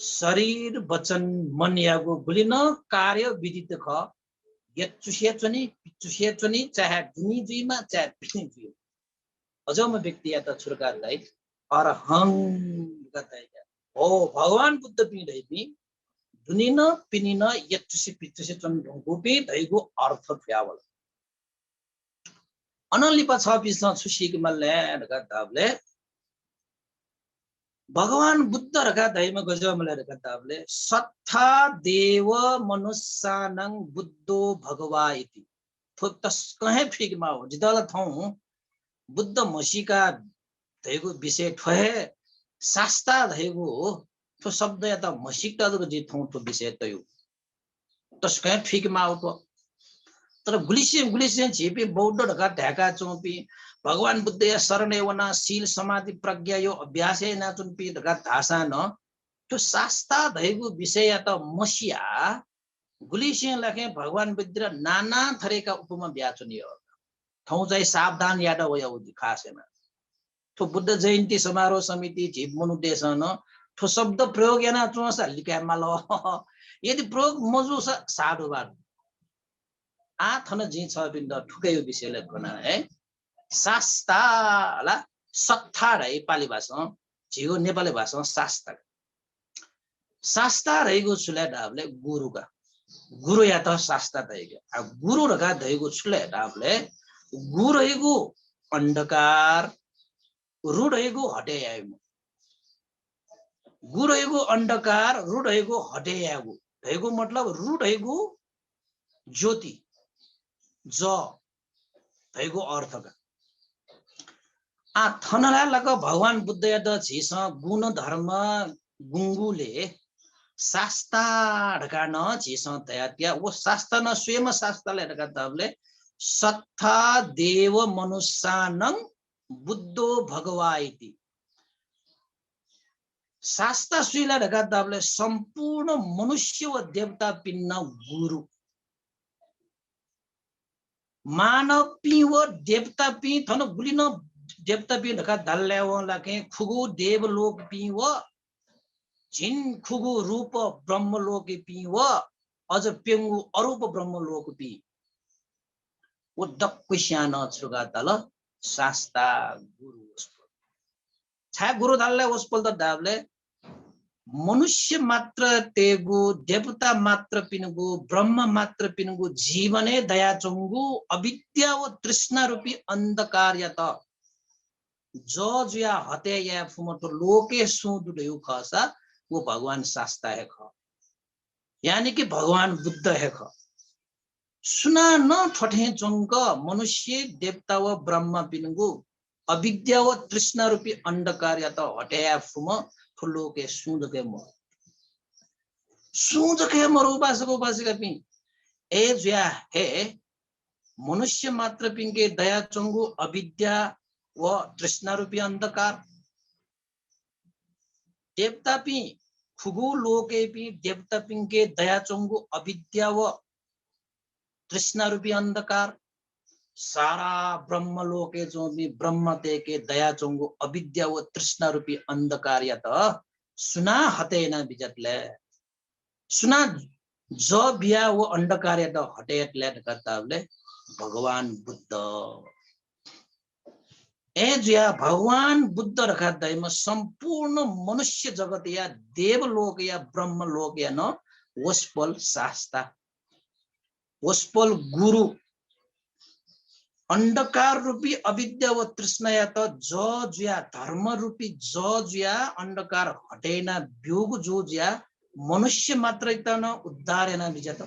शरीर, वचन, मनयागु गुलि नं कार्य विदित खः। यचुसे च्वनी, पिचुसे च्वनी, चाहे दुने जुइमा, चाहे पिने जुइमा। अज्याःम्ह व्यक्तियात छु धकाः धाइ? अरहं धकाः धाइ का। हो, भगवान बुद्धपिं धइपिं दुने नं पिने नं यचुसे पिचुसे च्वने धुंकूपिं धइगु अर्थ थुयावल। अनं लिपा छपिन्सं छु सीके माल धकाः धाःबलय्, भगवान बुद्ध धकाः धाइम्ह गज्याःम्ह ला धकाः धाःबलय्, सत्था देव मनुस्सानं बुद्धो भगवा इति। थ्व तसकं हे फुइके माःगु। जितः ला थौं बुद्ध म्हसीका धइगु विषय थ्व हे, शास्ता धइगु थ्व शब्दयात म्हसीकेत जक जिं थौं थ्व विषय तयु। तसकं हे फुइके माःगु थ्व। तर गुलिसिं गुलिसिं झीपिं बौद्ध धकाः धाय्‌का च्वंपिं, भगवान बुद्धया शरणय् वनाः शील समाधि प्रज्ञाया अभ्यास यानाच्वंपिं धकाः धाःसां नं थ्व शास्ता धइगु विषययात मसियाः गुलिसिं लाखें भगवान बुद्धयात नाना थरीका उपमा बियाच्वनी। थौं चाहिँ सावधान यायेत वयागु जि खास यानाः। थ्व बुद्ध जयन्ती समारोह समिति झी मनूतय्‌सं नं थ्व शब्द प्रयोग याना च्वंसा लिकाये माल। यदि प्रयोग मजूसा साधुवाद। आः थन जिं छपिन्त थुकिया विषयलय् कना हे। शास्ता ला सत्था धाइ पालि भाषां, झीगु नेपाली भाषां शास्ता। शास्ता धइगु छु लय् धाःबलय् गुरु का। गुरुयात शास्ता धाइ का। आ, गुरु धकाः धइगु छु लय् धाःबलय् गु धइगु अन्धकार, रु धइगु हटे याइम्ह। गु धइगु अन्धकार, रु धइगु हटे यायेगु। धइगु मतलब रु धइगु ज्योति, जः धइगु अर्थ का। आ, थन ला लक भगवान बुद्धयात झीसं गुण धर्म गुंगुले शास्ता धकाः नं झीसं धयातिया। व शास्ता नं स्वयम्ह शास्ता लय् धकाः धाःबलय् सत्था देव मनुस्सानं बुद्धो भगवा इति। शास्ता सुइ ला धकाः धाःबलय् सम्पूर्ण मनुष्य व देवतापिन्ना गुरु। मानवपिं व देवतापिं, थन गुलि नं देवतापिं धकाः धाल धायेवं लाखें खुगू देवलोकपिं व झिंखुगू रूप ब्रह्मलोकपिं व अझ प्यंगू अरूप ब्रह्मलोकपिं। व दक्वसियां नं छु धकाः धाल? शास्ता गुरु वसपोल। छाय् गुरु धाल लय् वसपोलत धाःबलय् मनुष्य मात्र तयेगु, देवता मात्रपिनिगु, ब्रह्म मात्रपिनिगु जीवनय् दयाच्वंगु अविद्या व तृष्णा रूपी अन्धकारयात जः जुयाः हटे याये फुम्ह थ्व लोके सुं दु धइगु खःसा व भगवान शास्ता हे खः। यानि कि भगवान बुद्ध हे खः। सुनानं थ्वथें च्वंक मनुष्य, देवता व ब्रह्मपिनिगु अविद्या व तृष्णा रूपी अन्धकारयात हटे याये फुम्ह थ्व लोके सुं जक हे मखु। सुं जक हे मरु उपासक उपासिकापिं। अय् जुया हे मनुष्य मात्रपिंके दयाच्वंगु अविद्या व तृष्णा रूपी अन्धकार, देवतापिं, खुगू लोकय्‌पिं देवतापिंके दयाच्वंगु अविद्या व तृष्णा रूपी अन्धकार, सारा ब्रह्मलोकय् च्वंपिं ब्रह्मतय्‌के दयाच्वंगु अविद्या व तृष्णा रूपी अन्धकारयात सुनां हटे याना बिज्यात ले? सुनां जः बिया व अन्धकारयात हटे यात ले धकाः धाःबलय् भगवान बुद्ध। अय् जुया भगवान बुद्ध धकाः धाइम्ह सम्पूर्ण मनुष्य जगतया, देवलोकया, ब्रह्मलोकया नं वसपोल शास्ता, वसपोल गुरु। अन्धकार रूपी अविद्या व तृष्णायात जः जुया, धर्म रूपी जः जुया, अन्धकार हटे याना ब्यूगु जू जुया मनुष्य मात्रयात नं उद्धार याना बिज्यात।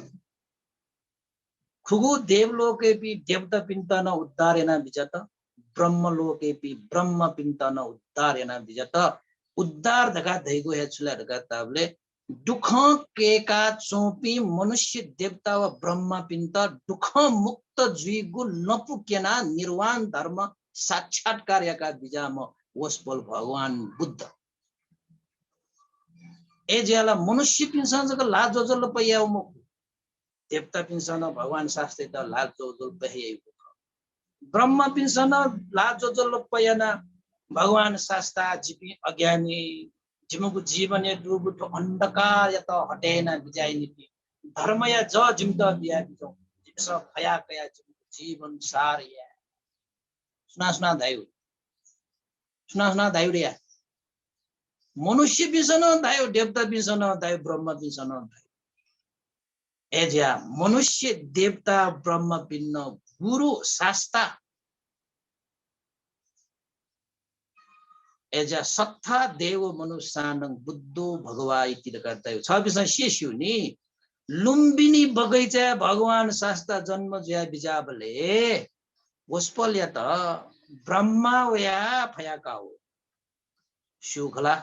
खुगू देवलोकय्‌पिं देवतापिन्त नं उद्धार याना बिज्यात, ब्रह्मलोकय्‌पिं ब्रह्मपिन्त नं उद्धार याना बिज्यात। उद्धार धकाः धइगु हे छु ले धकाः धाःबलय् दुःखं कय्का च्वंपिं मनुष्य देवता व ब्रह्मपिन्त दुःखं मुक्त जुइगु लँपु क्यनाः निर्वाण धर्म साक्षात्कार याका बिज्याःम्ह वसपोल भगवान बुद्ध। अय् जुया ला मनुष्यपिन्सं जक ल्हाः ज्वजलपा यायेगु मखु, देवतापिन्सं नं भगवान शास्तायात ल्हाः ज्वजलपा हे याइगु खः। ब्रह्मपिन्सं नं ल्हाः ज्वजलपा यानाः भगवान शास्ता, जिपिं अज्ञानी, जिमिगु जीवनय् दुगु थ्व अन्धकारयात हटे याना बिज्याइनिपिं, धर्मया जः जिमित बिया बिज्याहुँ, जिमिसं फया कयाः जिमिगु जीवन सार याये। सुनां सुनां धाइगु, सुनां सुनां धाइगु रे या। मनुष्यपिन्सं नं धाइगु, देवतापिन्सं नं धाइगु, ब्रह्मपिन्सं नं धाइगु। अय् जुया मनुष्य देवता ब्रह्मपिन्त गुरु शास्ता। अय् जुया सत्था देव मनुस्सानं बुद्धो भगवा इति धकाः धाइगु। छपिन्सं सि स्यू नि, लुम्बिनी बगैँचाय् भगवान शास्ता जन्म जुया बिज्याःबलय् वसपोलयात ब्रह्मा वयाः फया काःगु। स्यू खला।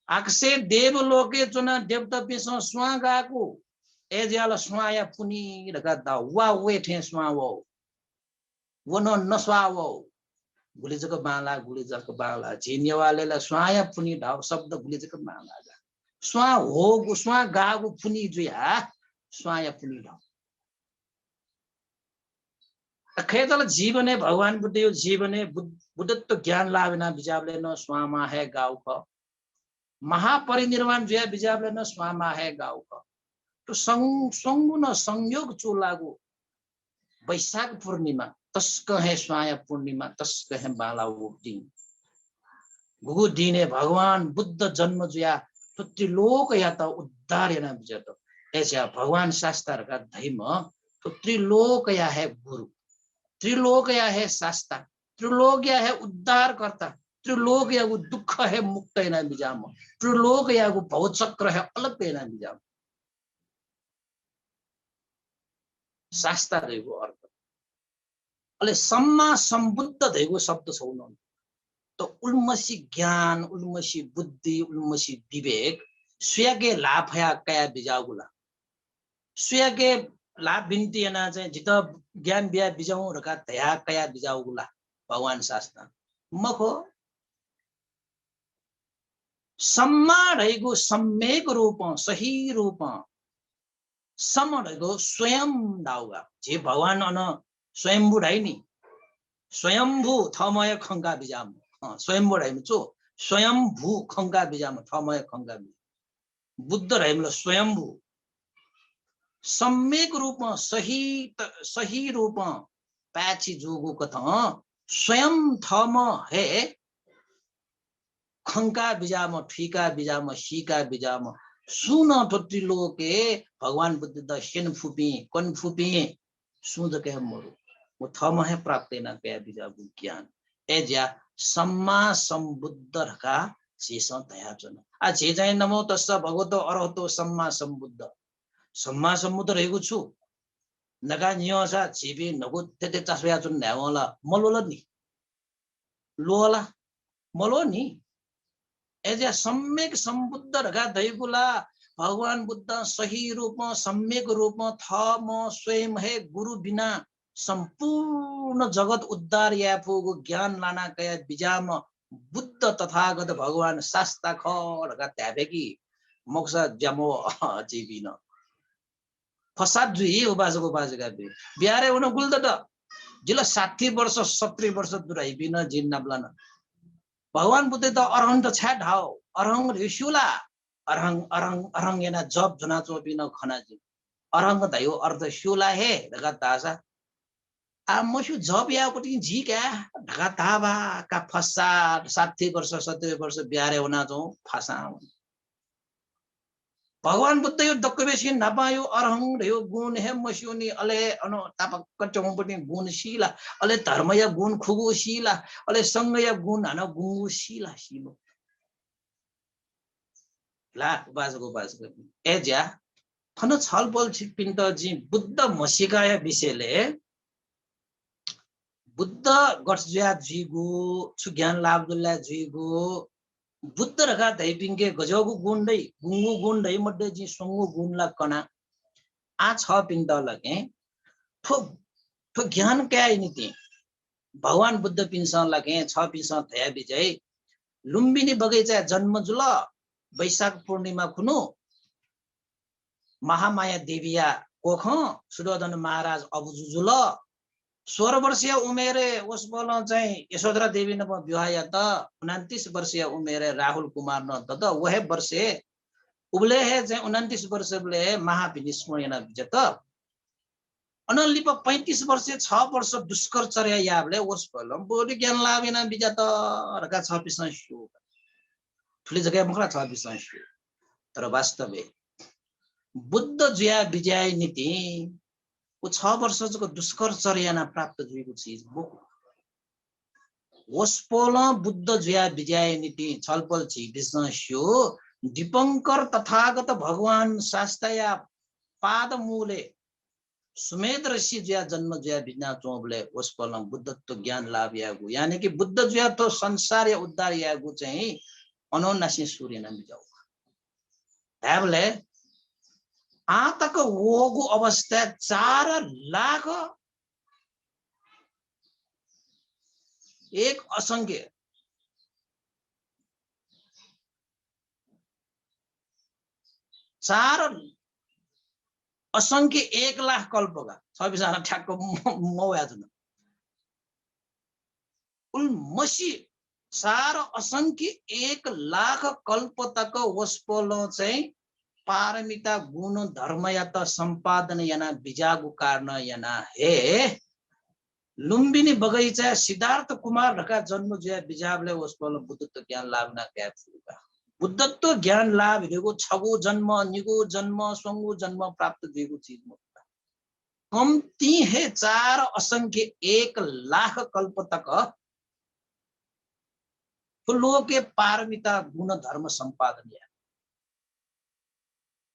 आकाशय् देवलोकय् च्वनाः देवतापिन्सं स्वां गाःगु, अय् जुया ला स्वांया पुन्हि धकाः धाःगु, वा वये थें स्वां वःगु। व नं नस्वाः वःगु। गुलि जक बांलाः, गुलि जक बांलाः। झी नेवालय् ला स्वांया पुन्हि धाःगु शब्द गुलि जक बांलाः। स्वां ह्वःगु, स्वां गाःगु पुन्हि जुयाः स्वांया पुन्हि धाःगु। खय्‌त ला जीवनय्, भगवान बुद्धया जीवनय् बुद्ध-, बुद्धत्व ज्ञान लाभ याना बिज्याःबलय् नं स्वांमाः हे गाःगु खः। महापरिनिर्वाण जुया बिज्याःबलय् नं स्वांमाः हे गाःगु खः। थ्व सं-, स्वंगू नं संयोग चूलाःगु वैशाख पूर्णिमा तसकं हे स्वांया पूर्णिमा, तसकं हे बांलाःगु दिं। गुगु दिनय् भगवान बुद्ध जन्म जुयाः थ्व त्रिलोकयात उद्धार याना बिज्यात। अय् जुया भगवान शास्ता धकाः धइम्ह थ्व त्रिलोकया हे गुरु, त्रिलोकया हे शास्ता, त्रिलोकया हे उद्धारकर्ता, त्रिलोकयागु दुःख हे मुक्त याना बिज्याःम्ह, त्रिलोकयागु भवचक्र हे अलग याना बिज्याःम्ह। शास्ता धइगु अर्थ। अले सम्मा सम्बुद्ध धइगु शब्द छगू नं। त उलिमछि ज्ञान, उलिमछि बुद्धि, उलिमछि विवेक सुयाके ल्हाः फया कया बिज्याःगु ला? सुयाके ल्हाः बिन्ति यानाः चाहिँ जितः ज्ञान बिया बिज्याहुँ धकाः धया कया बिज्याःगु ला भगवान शास्ता? मखु। सम्मा धइगु सम्यक रूपं, सही रूपं, सम धइगु स्वयं धाःगु। झी भगवान अन स्वयम्भू धाइ नि। स्वयम्भू थःम्हं हे खंका बिज्याःम्ह। अँ, स्वयम्भू धाइम्ह छु? स्वयम्भू खंका बिज्याःम्ह, थःम्हं हे खंका बिज्याःम्ह। बुद्ध धाइम्ह ला स्वयम्भू। सम्यक रूपं, सही त-, सही रूपं पाय्छि जूगु कथं स्वयं थःम्हं हे खंका बिज्याःम्ह, थुइका बिज्याःम्ह, सीका बिज्याःम्ह, सुं नं थ्व त्रिलोकय् भगवान बुद्धयात स्यने फुपिं, कने फुपिं सुं जक हे मरु। व थःम्हं हे प्राप्त याना कया बिज्याःगु ज्ञान। अय् जुया सम्मा सम्बुद्ध धकाः झीसं धयाच्वना। आ, झी चाहिँ नमो तस्स भगवतो अरहतो सम्मा सम्बुद्ध। सम्मा सम्बुद्ध धइगु छु? नका न्यंसा झीपिं न्हगू थेथे चास्वयाच्वन धायेवं ला मल्वल नि। ल्वः ला? मल्वः नि। अय्‌जुयाः सम्यक सम्बुद्ध धकाः धइगु ला भगवान बुद्धं सही रूपं, सम्यक रूपं, थःम्हं स्वयं हे गुरु बिना सम्पूर्ण जगत उद्धार याये फुगु ज्ञान लाना कया बिज्याःम्ह बुद्ध तथागत भगवान शास्ता खः धकाः धाये फइ कि? मखुसा ज्या मवः झीपिं नं। फसाद जुइ उपासक उपासिकापिं। बिहारय् वन गुलि दत। जिं ला साठी वर्ष, सत्तरी वर्ष दुराइपिं नं जिं नापलात। भगवान बुद्धयात अरहन्त छाय् धाः? अरहं धइगु स्यू ला? अरहं, अरहं, अरहं यानाः जप ज्वनाच्वंपिं नं खना जिं। अरहं धइगु अर्थ स्यू ला हे धकाः धाःसा, आ, मस्यू, जप याःगुपतिं जी का धकाः धाःबा का फसाद, साठी वर्ष, सत्तरी वर्ष बिहारय् वनाच्वं, फासां वन। भगवान बुद्धया दक्वसिनं न्हापांया अरहं धइगु गुण हे मस्यूनि, अले अन तापाक्क च्वंगुपतिं गुण सी ला, अले धर्मया गुण खुगू सी ला, अले संघया गुण हानं गुंगू सी ला, सी मखु। ला उपासक उपासिका। अय्‌जुयाः थन छलपोल छिकपिन्त जिं बुद्ध म्हसीकाया विषयलय् बुद्ध गथे जुयाः जुइगु, छु ज्ञान लाभ जुल ला जुइगु, बुद्ध धकाः धइपिन्के गज्याःगु गुण दइ, गुंगू गुण दइ मध्ये जिं स्वंगू गुण ला कना। आः छपिन्त ला थ्व, थ्व ज्ञान काये निंतिं भगवान बुद्धपिन्सं ला छपिन्सं धया बिज्याइ, लुम्बिनी बगैँचाय् जन्म जुल, वैशाख पूर्णिमा खुन्हु महामाया देवीया कोखं शुद्धोधन महाराज अबुजु जुल। सोह्र वर्षया उमेरय् वसपोलं चाहिँ यशोधरा देवी नाप विवाह यात। उनन्तीस वर्षया उमेरय् राहुल कुमार नं दत। व हे वर्षय्, उबलय् हे चाहिँ उनन्तीस वर्षबलय् महाविनिष्कर्मण याना बिज्यात। अनं लिपा पैंतीस वर्षय् छ वर्ष दुष्कर चर्या याःबलय् वसपोलं बोधि ज्ञान लाभ याना बिज्यात धकाः छपिन्सं स्यू। थुलि जक हे मखु ला, छपिन्सं स्यू। तर वास्तवय् बुद्ध जुया बिज्याये निंतिं व छ वर्ष जक दुष्कर चर्या यानाः प्राप्त जुइगु चिज मखु। वसपोलं बुद्ध जुया बिज्याये निंतिं छलपोल झीपिन्सं स्यू, दीपंकर तथागत भगवान शास्ताया पाद मूलय् सुमेध ऋषि जुया जन्म जुया बिज्यानाच्वंबलय् वसपोलं बुद्धत्व ज्ञान लाभ यायेगु, यानि कि बुद्ध जुया थ्व संसारया उद्धार यायेगु चाहिँ अनंनिसें सुरु याना बिज्याःगु। धायेबलय् आः तक वःगु अवस्थाय् चार लाख एक असंख्य, चार असंख्य एक लाख कल्प का, छपिन्सं ठ्याक्क म-, मवया जुल। उलि मसी चार असंख्य एक लाख कल्प तक वसपोलं चाहिँ पारमिता गुण धर्मयात सम्पादन याना बिज्याःगु कारणं यानाः हे लुम्बिनी बगैँचाय् सिद्धार्थ कुमार धकाः जन्म जुया बिज्याःबलय् वसपोलं बुद्धत्व ज्ञान लाभ याना काये फुगु का। बुद्धत्व ज्ञान लाभ धइगु छगू जन्म, निगू जन्म, स्वंगू जन्म प्राप्त जुइगु चिज मखु का। कम्तिं हे चार असंख्य एक लाख कल्प तक थ्व लोकय् पारमिता गुण धर्म सम्पादन याये।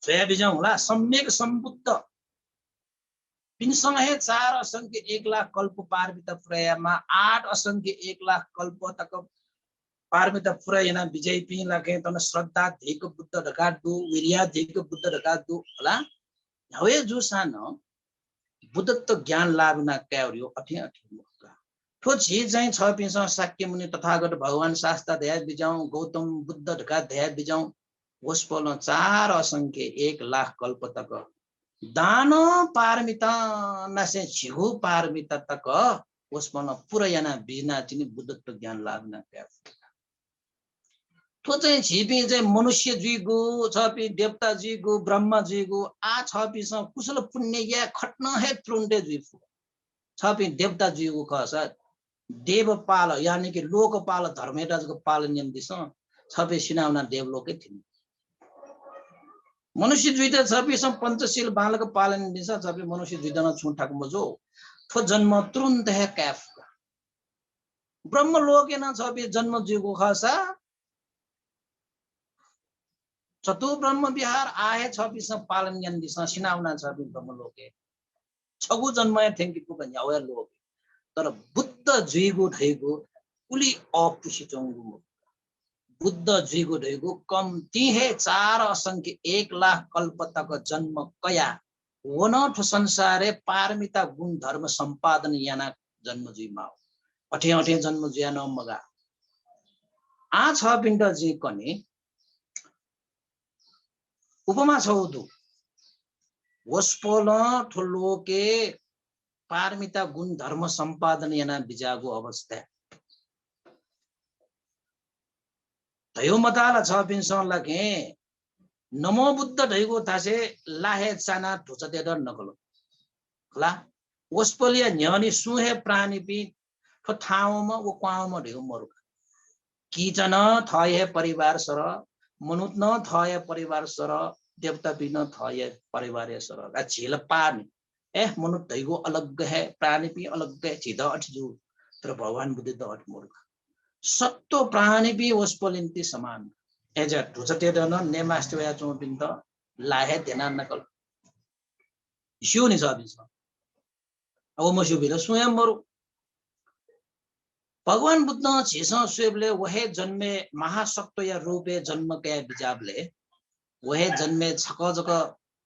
स्वया बिज्याहुँ ला, सम्यक सम्बुद्ध पिन्सं हे चार असंख्य एक लाख कल्प पारमिता पुरा यायेमाः, आठ असंख्य एक लाख कल्प तक पारमिता पुरा याना बिज्याइपिं ला थन श्रद्धाधिक बुद्ध धकाः दु, वीर्याधिक बुद्ध धकाः दु, होला। न्ह्यावय् जूसां नं बुद्धत्व ज्ञान लाभ याना काये फु अथें अथें मखु का। थ्व झी चाहिँ छपिन्सं शाक्यमुनि तथागत भगवान शास्ता धया बिज्याहुँ, गौतम बुद्ध धकाः धया बिज्याहुँ, वसपोलं चार असंख्य एक लाख कल्प तक दान पारमितांनिसें झिगू पारमिता तक वसपोलं पुरा याना बिज्यानाः तिनि बुद्धत्व ज्ञान लाभ याना काये फु। थ्व चाहिँ झीपिं चाहिँ मनुष्य जुइगु, छपिं देवता जुइगु, ब्रह्मा जुइगु, आः छपिन्सं कुशल पुण्य याये खटं हे तुरुन्तय् जुइ फु। छपिं देवता जुइगु खःसा देवपाल, यानि कि लोकपाल धर्मयात जक पालन यानादिसँ, छपिं सिनावनाः देवलोकय् थ्यनी। मनुष्य जुइत छपिन्सं पञ्चशील बांलाक पालन यानादिसँ, छपिं मनुष्य जुइत नं छुं थाकु मजू। थ्व जन्म तुरुन्त हे काये फु का। ब्रह्मलोकय् नं छपिं जन्म जुइगु खःसा चतुर्ब्रह्म विहार आः हे छपिन्सं पालन यानादिसँ, सिनावनाः छपिं ब्रह्मलोकय्। छगू जन्म हे थ्यंके फु का न्ह्यावया लोक। तर बुद्ध जुइगु धइगु उलि अःपुसे च्वंगु मखु। बुद्ध जुइगु धइगु कम्ती हे चार असंख्य एक लाख कल्प तक जन्म कया वन थ्व संसारय् पारमिता गुणधर्म सम्पादन याना जन्म जुइमाः। अथे अथे जन्म जुया नं मगा। आ छपिन्त जिं कने उपमा छौ दु। वसपोलं थ्व लोके पारमिता गुणधर्म सम्पादन याना बिजागु अवस्था। धयो मताला छपिन्सं लाके नमो बुद्ध धइगु थासे ला हे चाना धुचते द नकल। खला, वसपोलया न्ह्यःने सुं हे प्राणीपिं थ्व थावंम्ह व क्वावंम्ह धइगु मरुका। कीट नं थःया परिवार सर, मनूत नं थःया परिवार सर, देवतापिं नं थःया परिवार सर। आ झील पानी। ए, मनूत धइगु अलग हे, प्राणीपिं अलग हे, झीत अथे जू। तर भगवान बुद्ध त अथे मरुका। सत्व प्राणीपिं वसपोलिन्ति समान। ए, जा धुचते द न नेमास्ति वया चौपिन्त ला हे देना नकल। स्यू नि छपिन्सं। अब मस्यूपिं ला सुं हे मरु। भगवान बुद्धं झीसं स्वयेबलय् व हे जन्मे महासत्वया रूपे जन्म कया बिजाबलय् व हे जन्मे छकः जक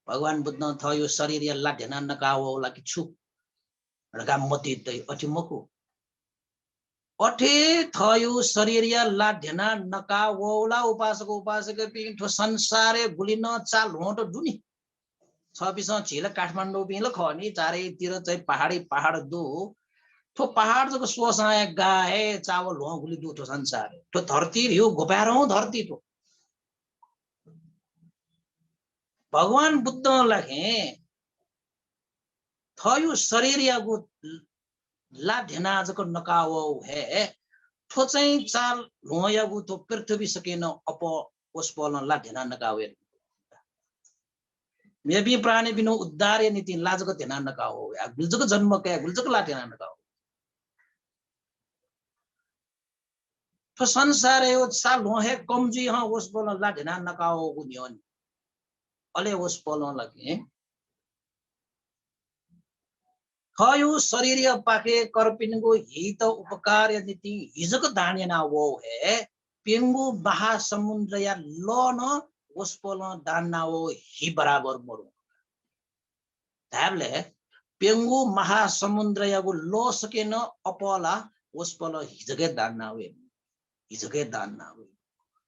भगवान बुद्धं थःयु शरीरया ला धेना नका वःला कि छु धका मति दइ, अथे मखु। अथे थःयु शरीरया ला धेना नका वःला उपासक उपासिकापिं थ्व संसारय् गुलि नं चा ल्ह्वंत दुनि। छपिसं झील काठमाडौंपिं ला खः नि, चारैतिर चाहिँ पहाडै पहाड दु। थ्व पहाड जक स्वसां हे गाः हे चाव ल्ह्वं गुलि दु थ्व संसार। थ्व धरती ह्यु गोपाय्‌रं धरती थ्व। भगवान बुद्धं लाखे थःयु शरीरयागु ला धेना जक नका वः हे थ्व चाहिँ चा ल्ह्वंयागु थ्व पृथ्वी सकेन अप वसपोलं ला धेना नका वये। मेपिं प्राणीपिनि उद्धारया निंतिं ला जक धेना नका वः। आ गुलि जक जन्म कया, गुलि जक ला धेना नका वः। थ्व संसारय् चा ल्ह्वं हे कम जुइ हं वसपोलं ला धेना नका वःगु न्ह्यःने। अले वसपोलं लाखे थःयु शरीरया पाखे कर्पिनिगु हित उपकारया निंतिं हि जक दान याना वः हे प्यंगु महासमुद्रया लः नं वसपोलं दान ना वः हि बराबर मरु। धायेबलय् प्यंगु महासमुद्रयागु लः सकेन अपला वसपोलं हि जक हे दान ना वये। हि जक हे दान ना वये।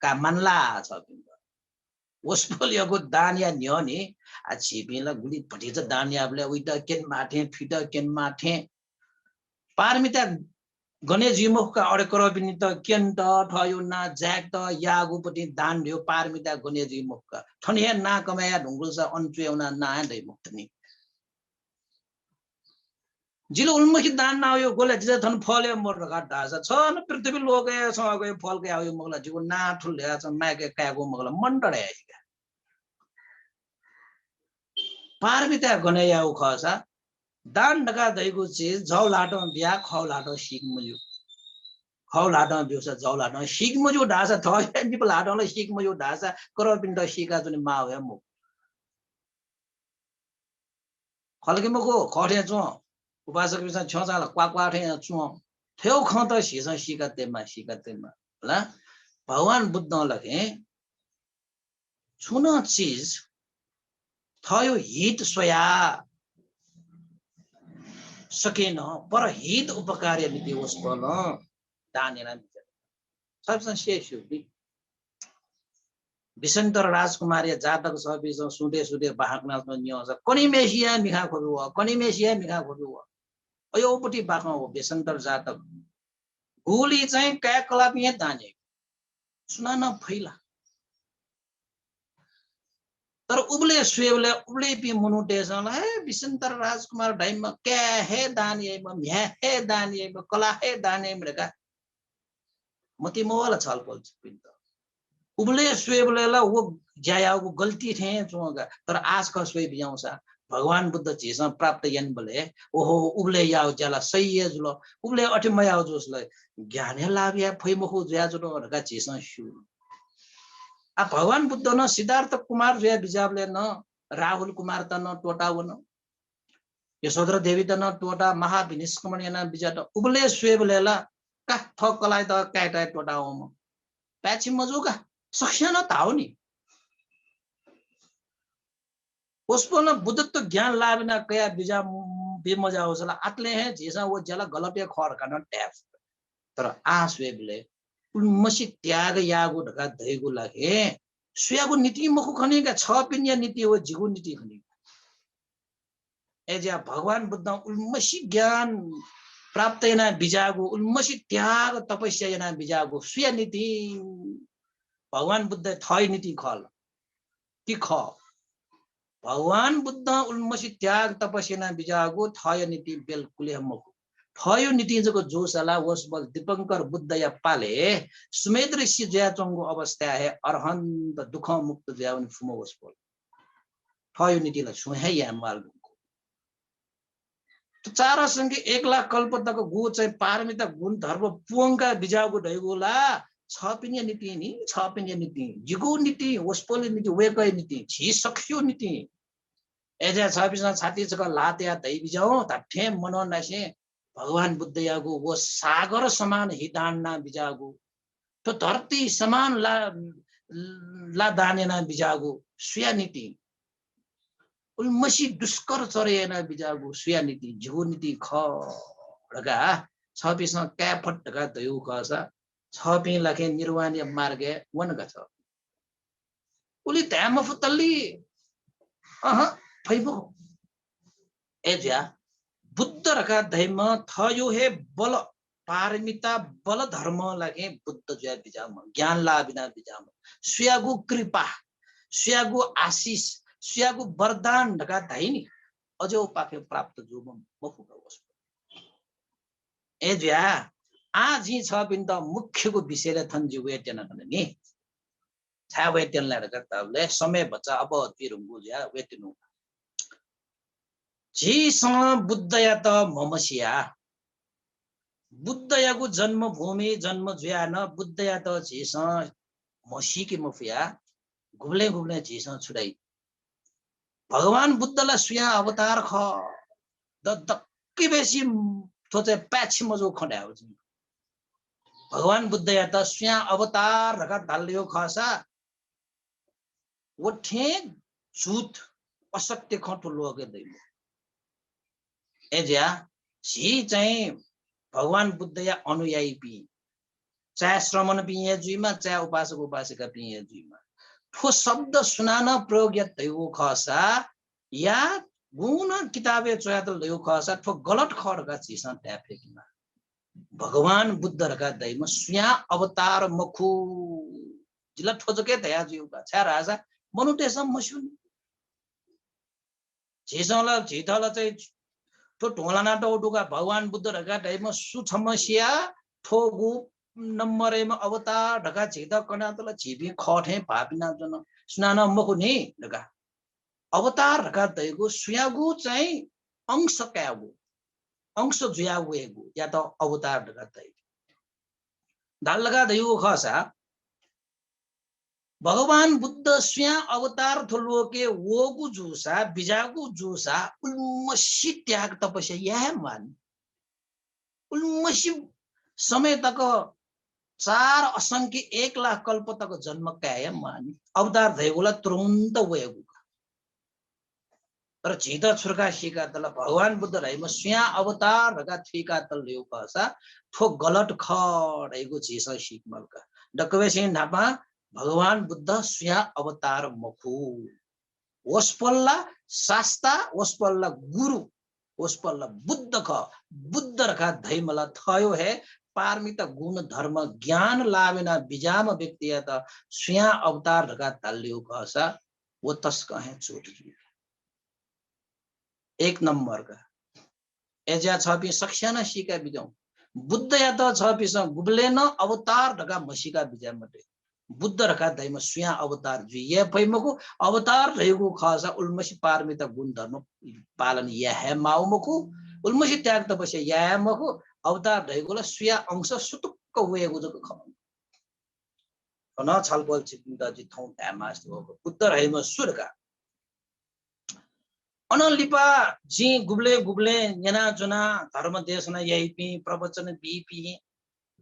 का मानला छपिन्त। वसपोलयागु दानया न्ह्यःने आ झीपिं ला गुलि भतिचा दान याबलय् उइत क्यनेमाः थें, थुइत क्यनेमाः थें। पारमिता गने जुइ मखु का, अले कर्पिनित क्यनेत, थःयु नां जायेकेत याःगु पति दान धयो पारमिता गने जुइ मखु का। थन हे नां कमाय् याये धुंकूसा अन च्वय् वना नां हे दइ मखु नि। जिल उलिमछि दान ना वयो गोले जिल थन फल हे मरु धका धाःसा छ न पृथ्वी लोकय् छं अगय् फल कया वयो मखुला, जिगु नां थुल धया छं माय्‌के कायेगु मखुला, मन तडे हे का। पारमिता गने याउ खःसा दान धका धइगु चिज जव ल्हातं बिया खव ल्हातं सीक मज्यू। खव ल्हातं ब्यूसा जव ल्हातं सीक मज्यू धाःसा थः हे निप ल्हातं ला सीक मज्यू धाःसा कर्पिनित सीका च्वने माव हे मखु। खल कि मखु, खः थें च्वं। उपासकपिन्सं छ्यं चाल क्वाक्वा थें च्वं। थ्व खँ त झीसं सीका तेमा, सीका तेमा। होला? भगवान बुद्धं लाखे छुं नं चिज थःयु हित स्वया सकेन, परहित उपकारया निंतिं वसपोलं दान याना बिज्यात। छपिसं स्यू नि। बिसन्तर राजकुमारया जातक छपिसं सुथे सुथे बाखंखा न्यंसा कनिम्हेसिया मिखा ख्वबि वः, कनिम्हेसिया मिखा ख्वबि वः। अय् उपति बाखं वः बिसन्तर जातक। गुलि चाहिँ काय्‌कलापिं हे दान याइ। सुनानं फइ ला? तर उबलय् स्वयेबलय् उबलय्‌पिं मनूतय्‌सं ला, हे बिसन्तर राजकुमार धाइम्ह काय् हे दान याइम्ह, म्ह्याय् हे दान याइम्ह, कलाः हे दान याइम्ह धकाः मति मवल छलपोल छिकपिन्त। उबलय् स्वयेबलय् ला व ज्या याःगु गल्ती थें च्वं का, तर आः छकः स्वये बिज्याहुँसा भगवान बुद्ध झीसं प्राप्त यानाबलय्, ओहो, उबलय् याःगु ज्या ला सही हे जुल, उबलय् अथे मयाःगु जूसा ला ज्ञान हे लाभ याये फइ मखु जुयाच्वन धकाः झीसं स्यू। आ, भगवान बुद्ध नं सिद्धार्थ कुमार जुया बिज्याबलय् नं राहुल कुमारत नं त्वःता वन। यशोधरा देवीत नं त्वःता महाभिनिष्क्रमण याना बिज्यात। उबलय् स्वयेबलय् ला का थः कलाःयात काय्‌त हे त्वःता वंम्ह। पाय्छि मजू का, सकसियां नं धाःगु नि। वसपोलं बुद्धत्व ज्ञान लाभ याना कया बिज्याःम्ह, बी मज्याःगु ला आतले हे झीसं व ज्या ला गलत हे खः धकाः नं धाये फु। तर आः स्वयेबलय् उलिमछि त्याग याःगु धकाः धइगु ला हे सुयागु निंतिं मखु खनी का, छपिनिया निंतिं व जिगु निंतिं खनी का। अय्‌जुया भगवान बुद्धं उलिमछि ज्ञान प्राप्त याना बिज्याःगु, उलिमछि त्याग तपस्या याना बिज्याःगु सुया निंतिं? भगवान बुद्ध थःया निंतिं खः ला? कि खः? भगवान बुद्धं उलिमछि त्याग तपस्या याना बिज्याःगु थःया निंतिं बिल्कुल हे मखु। थःया निंतिं जक जूसा ला वसपोल दीपंकर बुद्धया पालय् सुमेध ऋषि जुयाच्वंगु अवस्थाय् हे अरहन्त दुःखं मुक्त जुयावने फुम्ह वसपोल। थःया निंतिं ला छुं हे याये म्वाःगु मखु। चार असंख्य एक लाख कल्प तक गु चाहिँ पारमिता गुणधर्म पूवंका बिज्याःगु धइगु ला छपिनिया निंतिं नि, छपिनिया निंतिं, जिगु निंतिं, वसपोलया निंतिं, वय्‌कःया निंतिं, झी सकसिया निंतिं। अय्‌जुया छपिसं छाति छकः ल्हाः तयाः धयाबिज्याहुँ, धात्थें मनंनिसें भगवान बुद्धयागु व सागर समान हित हानं बिज्याःगु, थ्व धरती समान ला, ला दान याना बिज्याःगु सुया निंतिं? उलिमछि दुष्कर चर्या याना बिज्याःगु सुया निंतिं? जिगु निंतिं खः धकाः छपिसं काये फत धकाः धयागु खःसा, छपिं ला खँ निर्वाणया मार्गय् वन का छ। उलि धाये मफुत ला? अहँ, फइ मखु। अय्‌जुया बुद्ध धकाः धइम्ह थःया हे बल, पारमिता बल धर्मं ला खँ बुद्ध जुया बिज्याःम्ह, ज्ञान लाभ याना बिज्याःम्ह, सुयागु कृपा, सुयागु आशिष, सुयागु वरदान धकाः धाइ नि, अज्याःगुपाखें प्राप्त जूम्ह मखु का वसपोल। अय्‌जुया आः जिं छपिन्त मुख्यगु विषयलय् थन जि वयेत्यना खन नि। छाय् वयेत्यना ला धकाः धाःबलय् समय भचा अबः जुइधुंकूगु जुयाः वयेत्यनु। झीसं बुद्धयात म्हमस्याः, बुद्धयागु जन्मभूमि जन्म जुयाः नं बुद्धयात झीसं म्हसीके मफयाः गुबलें गुबलें झीसं छु धाइ? भगवान बुद्ध ला सुयां अवतार खः। द-, दक्वसिबें थ्व चाहिँ पाय्छि मजूगु खँ धायेगु जिं। भगवान बुद्धयात सुयां अवतार धकाः धाल धइगु खःसा, व थें झूठ, असत्य खँ थ्व लोकय् दइ मखु। अय्‌जुया झी चाहिँ भगवान बुद्धया अनुयायीपिं, चाहे श्रमणपिं हे जुइमा, चाहे उपासक उपासिकापिं हे जुइमा, थ्व शब्द सुनानं प्रयोग यात धइगु खःसा, या गुगुं किताबय् च्वयातल धइगु खःसा, थ्व गलत खः धकाः झीसं धाये फय्केमाः। भगवान बुद्ध धकाः धाइम्ह सुयां अवतार मखु। जिं ला थ्व जक हे धया जुइगु का, छाय्‌धाःसा मनूतय्‌सं मस्यू नि। झीसं ला, झीत ला चाहिँ थ्व धुंलानातःगु दु का, भगवान बुद्ध धकाः धाइम्ह सु छम्हसिया, थ्व गु नम्बरयाम्ह अवतार धकाः झीत कनातल, झीपिं खः थें भाःपिं यानाच्वन, सुनानं मखु नि धकाः। अवतार धकाः धइगु सुयागु चाहिँ अंश कायेगु, अंश जुयाः वयेगु यात अवतार धकाः धाइ। धाल धकाः धइगु खःसा, भगवान बुद्ध सुयां अवतार थ्व लोकय् वःगु जूसा, बिज्याःगु जूसा, उलिमछि त्याग तपस्या याये हे म्वाः नि। उलिमछि समय तक, चार असंख्य एक लाख कल्प तक जन्म काये हे म्वाः नि। अवतार धइगु ला तुरुन्त वयेगु का। तर झीत छु धकाः सीकातल, भगवान बुद्ध धाइम्ह सुयां अवतार धकाः थुइकातल धइगु खःसा, थ्व गलत खः धइगु झीसं सीके माल का। दक्वसिबें न्हापां भगवान बुद्ध सुयां अवतार मखु। वसपोल ला शास्ता, वसपोल ला गुरु, वसपोल ला बुद्ध खः। बुद्ध धकाः धइम्ह ला थःयो हे पारमिता गुण धर्म ज्ञान लाभ याना बिज्याःम्ह व्यक्तियात सुयां अवतार धकाः धाल धइगु खःसा, व तसकं हे झूठ जुइ। एक नम्बर का। अय्‌जुया छपिं सकसियां नं सीका बिज्याहुँ। बुद्धयात छपिंसं गुबलें नं अवतार धकाः म्हसीका बिज्याये मते। बुद्ध धकाः धाइम्ह सुयां अवतार जुइ हे फइ मखु। अवतार धइगु खःसा उलिमछि पारमिता गुणधर्म पालन याये हे माउ मखु। उलिमछि त्याग तपस्या याये हे मखु। अवतार धइगु ला सुया अंश सुतुक्क वयेगु जक खः। अन छलपोल छिपिन्त जि थौं धाये मास्ति वःगु, बुद्ध धइम्ह सु धकाः। अनं लिपा जिं गुबलें गुबलें न्यनाच्वना, धर्म देशना याइपिं, प्रवचन बीपिं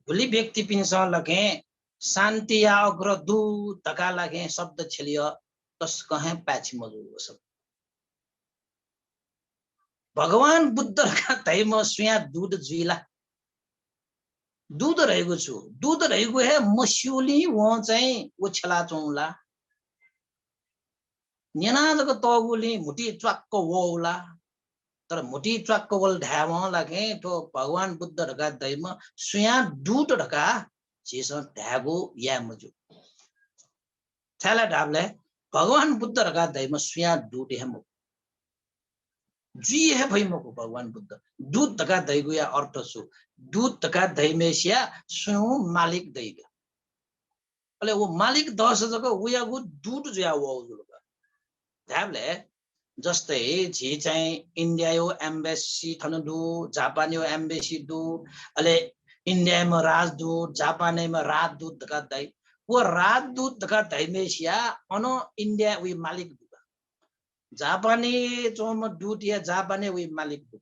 गुलि व्यक्तिपिन्सं ला खँ शान्तिया अग्रदूत धकाः लाखें शब्द छ्यलिया तसकं हे पाय्छि मजू। भगवान बुद्ध धकाः धइम्ह सुयां दूत जुइ ला? दूत धइगु छु? दूत धइगु हे मस्यूलिं वं चाहिँ व छ्यलाच्वं ला? न्यना जक तःगुलिं म्हुतुइ च्वाक्क वः ला? तर म्हुतुइ च्वाक्क वल धायेवं लाखें थ्व भगवान बुद्ध धकाः धइम्ह सुयां दूत धकाः झीसं धायेगु याये मज्यू। छाय् ला धाःबलय् भगवान बुद्ध धकाः धइम्ह सुयां दूत हे मखु। जुइ हे फइ मखु भगवान बुद्ध। दूत धकाः धइगुया अर्थ छु? दूत धकाः धइम्हय्सिया स्वयं मालिक दइ का। अले व मालिक दःसा जक वयागु दूत जुयाः वःगु जुल का। धायेबलय् जस्तै झी चाहिँ इन्डियाया embassy थन दु, जापानया embassy दु, अले इन्डियाया राजदूत, जापानया राजदूत धकाः धाइ। व राजदूत धकाः धाइम्हय्सिया अन इन्डियाया वइ मालिक दु का। जापानय् च्वंम्ह दूतया जापानय् वइ मालिक दु।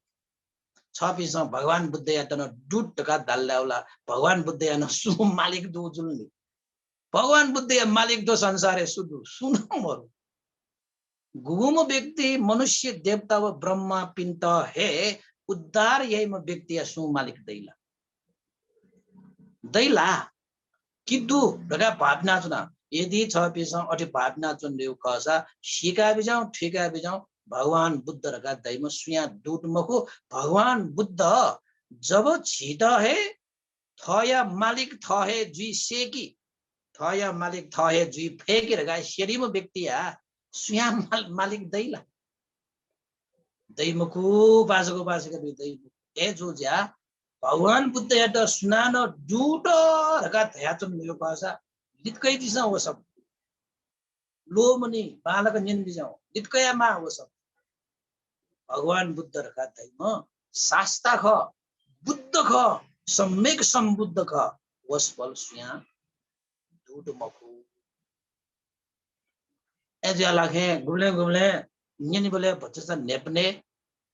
छपिसं भगवान बुद्धयात नं दूत धकाः धाल धाःसा ला भगवान बुद्धया नं सुं मालिक दु जुल नि? भगवान बुद्धया मालिक थ्व संसारय् सु दु? सुं नं मरु। गुम्ह व्यक्ति मनुष्य, देवता व ब्रह्मापिन्त हे उद्धार याइम्ह व्यक्तिया सुं मालिक दइ ला? दइ ला? कि दु धकाः भाःपिना च्वना। यदि छपिसं अथे भाःपिना च्वनादीगु खःसा सीका बिज्याहुँ, थुइका बिज्याहुँ, भगवान बुद्ध धकाः धइम्ह सुयां दूत मखु। भगवान बुद्ध जब झीत हे थःया मालिक थः हे जुइ सय्‌की, थःया मालिक थः हे जुइ फय्‌की धकाः स्यनीम्ह व्यक्तिया सुयां माल-, मालिक दइ ला? दइ मखु, उपासक उपासिकापिं, दइ मखु। अय्‌जूगुलिं भगवान बुद्धयात सुनानं दूत धकाः धयाच्वनादीगु खःसा लित कयादिसँ व शब्द। लोभ मनी, बांलाक न्यने बिज्याहुँ, लित कयाः माः व शब्द। भगवान बुद्ध धकाः धइम्ह शास्ता खः, बुद्ध खः, सम्यक सम्बुद्ध खः, वसपोल सुयां दूत मखु। अय्‌जुया लाखें गुबलें गुबलें न्यनेबलय् भचा न्ह्यःने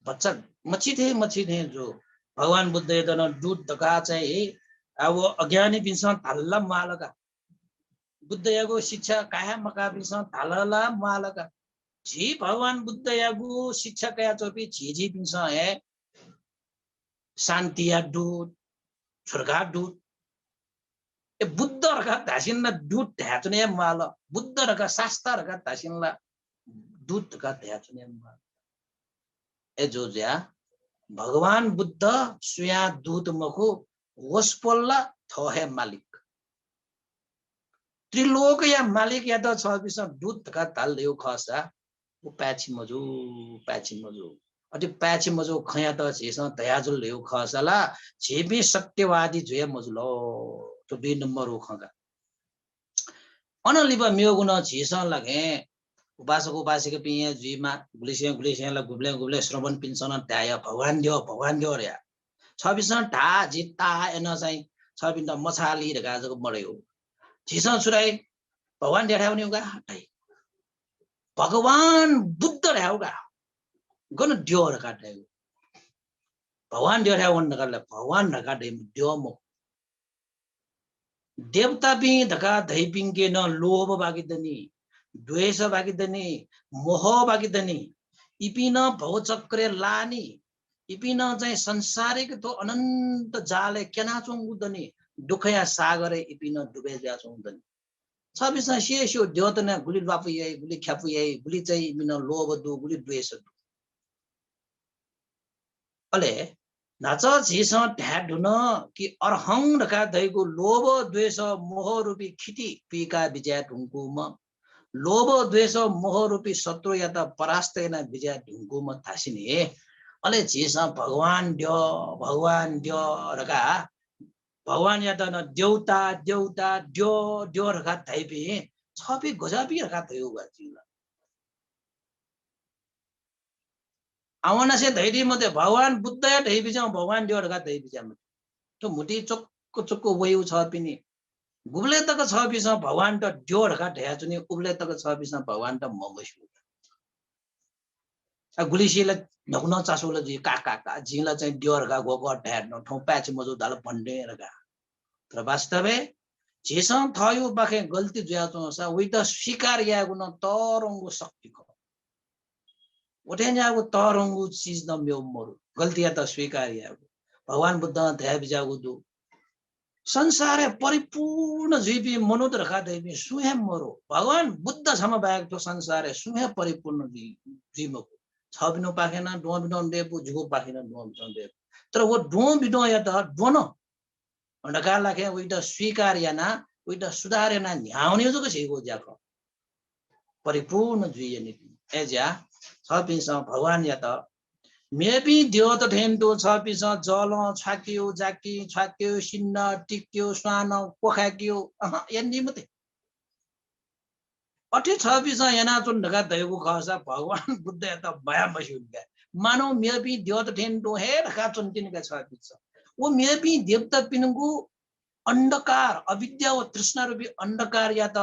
भचा मछि थें मछि थें जू। भगवान बुद्धयात नं दूत धकाः चाहिँ, आ, व अज्ञानीपिन्सं धाल ला म्वाःल का? बुद्धयागु शिक्षा काये मकाःपिन्सं धाल ला म्वाःल का? झी भगवान बुद्धयागु शिक्षा कयाच्वंपिं झीझीपिन्सं हे शान्तिया दूत, स्वर्गया दूत। ए, बुद्ध धकाः धाःसिन ला दूत धायेच्वने हे म्वाःल। बुद्ध धकाः, शास्ता धकाः धाःसिन ला दूत धकाः धायेच्वने हे म्वाःल। अय्‌जूगुलिं भगवान बुद्ध सुयां दूत मखु, वसपोल ला थः हे मालिक। त्रिलोकया मालिकयात छपिसं दूत धकाः धाल धइगु खःसा व पाय्‌छि मजू, पाय्‌छि मजू। अथे पाय्‌छि मजू खँयात झीसं धयाजुल धइगु खःसा ला झीपिं सत्यवादी जुया मजुल। थ्व दुई नम्बरया खँ का। अन लिपा मेगु नं झीसं लाखें उपासक उपासिकापिं हे जुइमा, गुलिसें गुलिसें ला गुबलें गुबलें श्रमणपिन्सं नं धाये, भगवान द्यः, भगवान द्यः धया। छपिसं धाः, झी ताः यानाः चाहिँ छपिन्त मछाःलि धकाः जक मधयागु। झीसं छु धाइ? भगवान द्यः धायेवं का धाइ। भगवान बुद्ध धायेवं का। गन द्यः धकाः धाइ? भगवान द्यः धायेवं धकाः धाइ, भगवान धकाः धाइ, द्यः मखु। देवतापिं धकाः धइपिंके नं लोभ बाकि दनि, द्वेष बाकि दनि, मोह बाकि दनि। इपिं नं भवचक्रय् लानि। इपिं नं चाहिँ संसारिक थ्व अनन्त जालय् क्यनाच्वंगु दनि। दुःखया सागरय् इपिं नं डुबय् जुयाच्वंगु दनि। छपिसं स्यू स्यू, द्यःत नं गुलि ल्वापु याइ, गुलि ख्यापु याइ, गुलि चाहिँ इमित नं लोभ दु, गुलि द्वेष दु। अले न्हाचः झीसं धाये धुन कि अर्हं धकाः धइगु लोभ, द्वेष, मोह रूपी खिति पुइका बिज्याये धुंकूम्ह, लोभ, द्वेष, मोह रूपी शत्रुयात परास्त याना बिज्याये धुंकूम्ह धाःसिन हे। अले झीसं भगवान द्यः, भगवान द्यः धकाः भगवानयात नं देवता, देवता, द्यः, द्यः धकाः धाइपिं छपिं गज्याःपिं धकाः धयागु का जिं ला। आवंनिसें धयादी मते, भगवान बुद्धया धयाबिज्याहुँ, भगवान द्यः धकाः धयाबिज्याये मते। थ्व म्हुतुइ चुक्क चुक्क वइगु छपिनि। गुबलय् तक छपिसं भगवानत द्यः धकाः धयाच्वनी, उबलय् तक छपिसं भगवानत म्हमस्यू। आ, गुलिसिया ला न्हकुनं चासो ला जुइ, का, का, का, जिं ला चाहिँ द्यः धकाः ग्वः ग्वः धाये धुन, थौं पाय्‌छि मजू धाल भन्डे धकाः। तर वास्तवय् झीसं थःगु पाखें गल्ती जुयाच्वंसा उइत स्वीकार यायेगु नं तःधंगु शक्ति खः। उथेंज्याःगु तःधंगु चिज नं मेगु मरु, गल्तीयात स्वीकार यायेगु। भगवान बुद्धं धयाबिज्याःगु दु, संसारय् परिपूर्ण जुइपिं मनूत धकाः धइपिं सुं हे मरु। भगवान बुद्ध छम्ह बाहेक थ्व संसारय् सुं हे परिपूर्ण जुइ, जुइ मखु। छःपिनिगु पाखें नं द्वंबिद्वं दयेकू, जिगु पाखें नं द्वंबिद्वं दयेकू। तर व द्वंबिद्वंयात द्वन धकाः लाखें उइत स्वीकार याना, उइत सुधार याना न्ह्याःवने जक झीगु ज्या खः। परिपूर्ण जुइया निंतिं। अय्‌ज्या, छःपिन्सं भगवानयात मेपिं द्यःत थें तुं छःपिन्सं जलं छ्वाक्यु, जाकिं छ्वाक्यु, सिन्नं टिक्यु, स्वानं क्वखाय्‌क्यु, अहँ, यानादी मते। अथे छःपिन्सं यानाच्वन धकाः धयागु खःसा भगवान बुद्धयात मयाः मस्यू नि का। मानौं मेपिं द्यःत थें तुं हे धकाः च्वनातिनि का छःपिन्सं। व मेपिं देवतापिनिगु अन्धकार, अविद्या व तृष्णा रूपी अन्धकारयात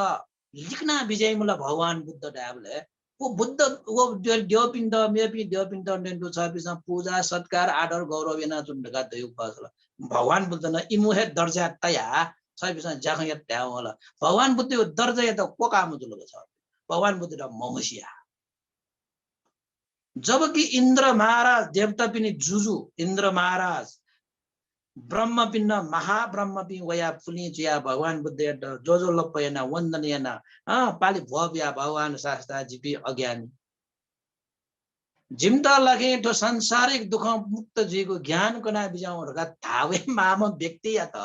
लिकना बिज्याइम्ह ला भगवान बुद्ध धायेबलय् व बुद्ध, व द्य-, द्यःपिन्त, मेपिं द्यःपिन्त थें तुं छःपिन्सं पूजा, सत्कार, आदर, गौरव यानाच्वन धकाः धयागु खःसा ला भगवान बुद्धं इमिगु हे दर्जा तयाः छःपिन्सं ज्याखँ यात धायेवं ला भगवान बुद्धया दर्जायात क्वकाः मजुल का छ। भगवान बुद्धयात मम्हसिया। जबकि इन्द्र महाराज, देवतापिनि जुजु इन्द्र महाराज, ब्रह्मपिन्त, महाब्रह्मपिं वयाः पुलिं जुयाः भगवान बुद्धयात ज्वजलपा यानाः वन्दना यानाः, अँ, पालि भ्वपुयाः, भगवान शास्ता, जिपिं अज्ञानी, जिमित लाखें थ्व सांसारिक दुःखं मुक्त जुइगु ज्ञान कना बिज्याहुँ धकाः धाःवये माःम्ह व्यक्तियात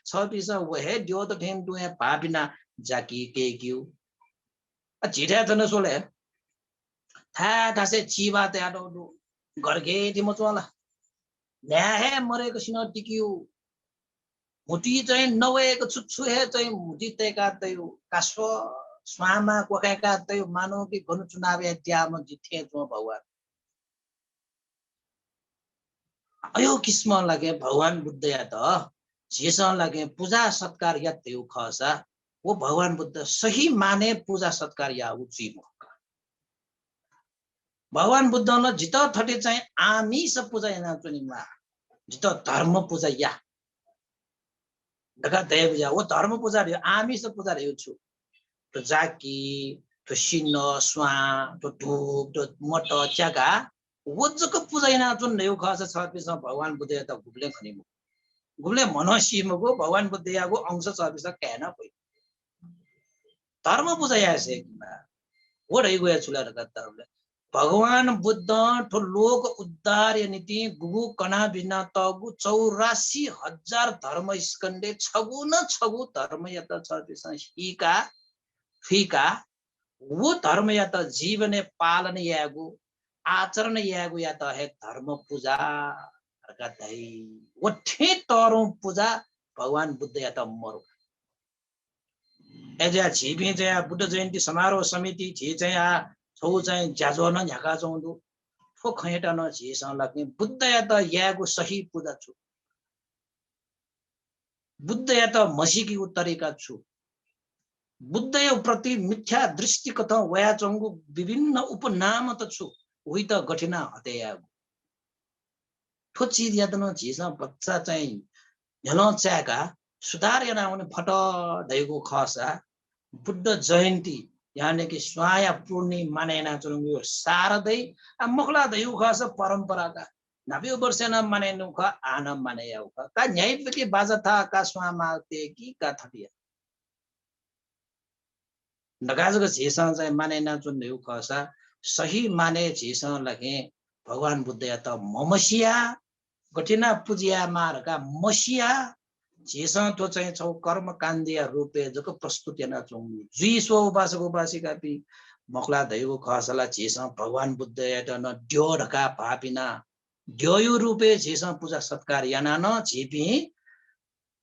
छःपिन्सं व हे द्यःत थें तुं हे भाःपिना जाकि कय्‌क्यु। अ, झीथाय् थन स्वल हे। थाय् थासय् चिबाः तयातःगु दु। घरके थी मच्वं ला। न्हाय् हे मदय्‌क सिन्नं टिक्यु। म्हुतुइ चाहिँ नवय्‌क छु छु हे चाहिँ म्हुतुइ तय्‌का तयु। कास्व स्वांमा क्वखाय्‌का तयु। मानौं कि गन चुनाव याये त्याःम्ह जि थें च्वं भगवान। अय् किसिमं लाखें भगवान बुद्धयात झीसं लाखें पूजा सत्कार यात धयागु खःसा व भगवान बुद्ध सही माने पूजा सत्कार याःगु जुइ मखु का। भगवान बुद्धं नं जितः थथे चाहिँ आमिष पूजा यानाच्वनेमाः, जितः धर्म पूजा या धकाः धयाबिज्याः। व धर्म पूजा धयागु, आमिष पूजा धयागु छु? थ्व जाकि, थ्व सिन्नं, स्वां, थ्व धूप, थ्व मत, च्यागाः, व जक पूजा यानाच्वन धयागु खःसा छःपिन्सं भगवान बुद्धयात गुबलें खनी मखु, गुबलें म्हनं सी मखु, भगवान बुद्धयागु अंश छःपिन्सं काये नं फइ। धर्म पूजा याये सय्‌केमाः। व धइगु हे छु ला धकाः धाःबलय् भगवान बुद्धं थ्व लोक उद्धारया निंतिं गुगु कना बिज्यानातःगु चौरासी हजार धर्मस्कन्धय् छगू न छगू धर्मयात छःपिन्सं सीका, थुइका, व धर्मयात जीवनय् पालन यायेगु, आचरण यायेगुयात हे धर्म पूजा धकाः धाइ। व थें तःधंगु पूजा भगवान बुद्धयात मरु। अय्‌जुया झीपिं चाहिँ आः बुद्ध जयन्ती समारोह समिति, झी चाहिँ आः छगू चाहिँ ज्याझ्वः नं न्ह्याकाच्वंगु दु। थ्व खँयात नं झीसं लाखें बुद्धयात यायेगु सही पूजा छु? बुद्धयात म्हसीकेगु तरिका छु? बुद्धया प्रति मिथ्या दृष्टिकथं वयाच्वंगु विभिन्न उपनामत छु? उइत गथे यानाः हटे यायेगु? थ्व चिजयात नं झीसं भचा चाहिँ न्ह्यलं चाय्‌काः सुधार यानावने फत धइगु खःसा बुद्ध जयन्ती, यानि कि स्वांया पूर्णिमा मानय् यानाच्वनागु सार दइ। आ, मखु ला धइगु खःसा परम्परा का। न्हापाया वर्षय् नं मानय् यानागु खः, आः नं मानय् याःगु खः। का न्ह्याइपुके बाजा थाः, का स्वां माः तय्‌कि, का थथे या धकाः जक झीसं चाहिँ मानय् यानाच्वन धइगु खःसा सही माने झीसं लाखें भगवान बुद्धयात ममसिया, गथे यानाः पुजा यायेमाः धकाः मसिया, झीसं थ्व चाहिँ छगू कर्मकाण्डया रूपय् जक प्रस्तुत यानाच्वंगु जुइ। स्व उपासक उपासिकापिं, मखु ला धइगु खःसा ला झीसं भगवान बुद्धयात नं द्यः धकाः भाःपिना, द्यःया रूपय् झीसं पूजा सत्कार यानाः नं झीपिं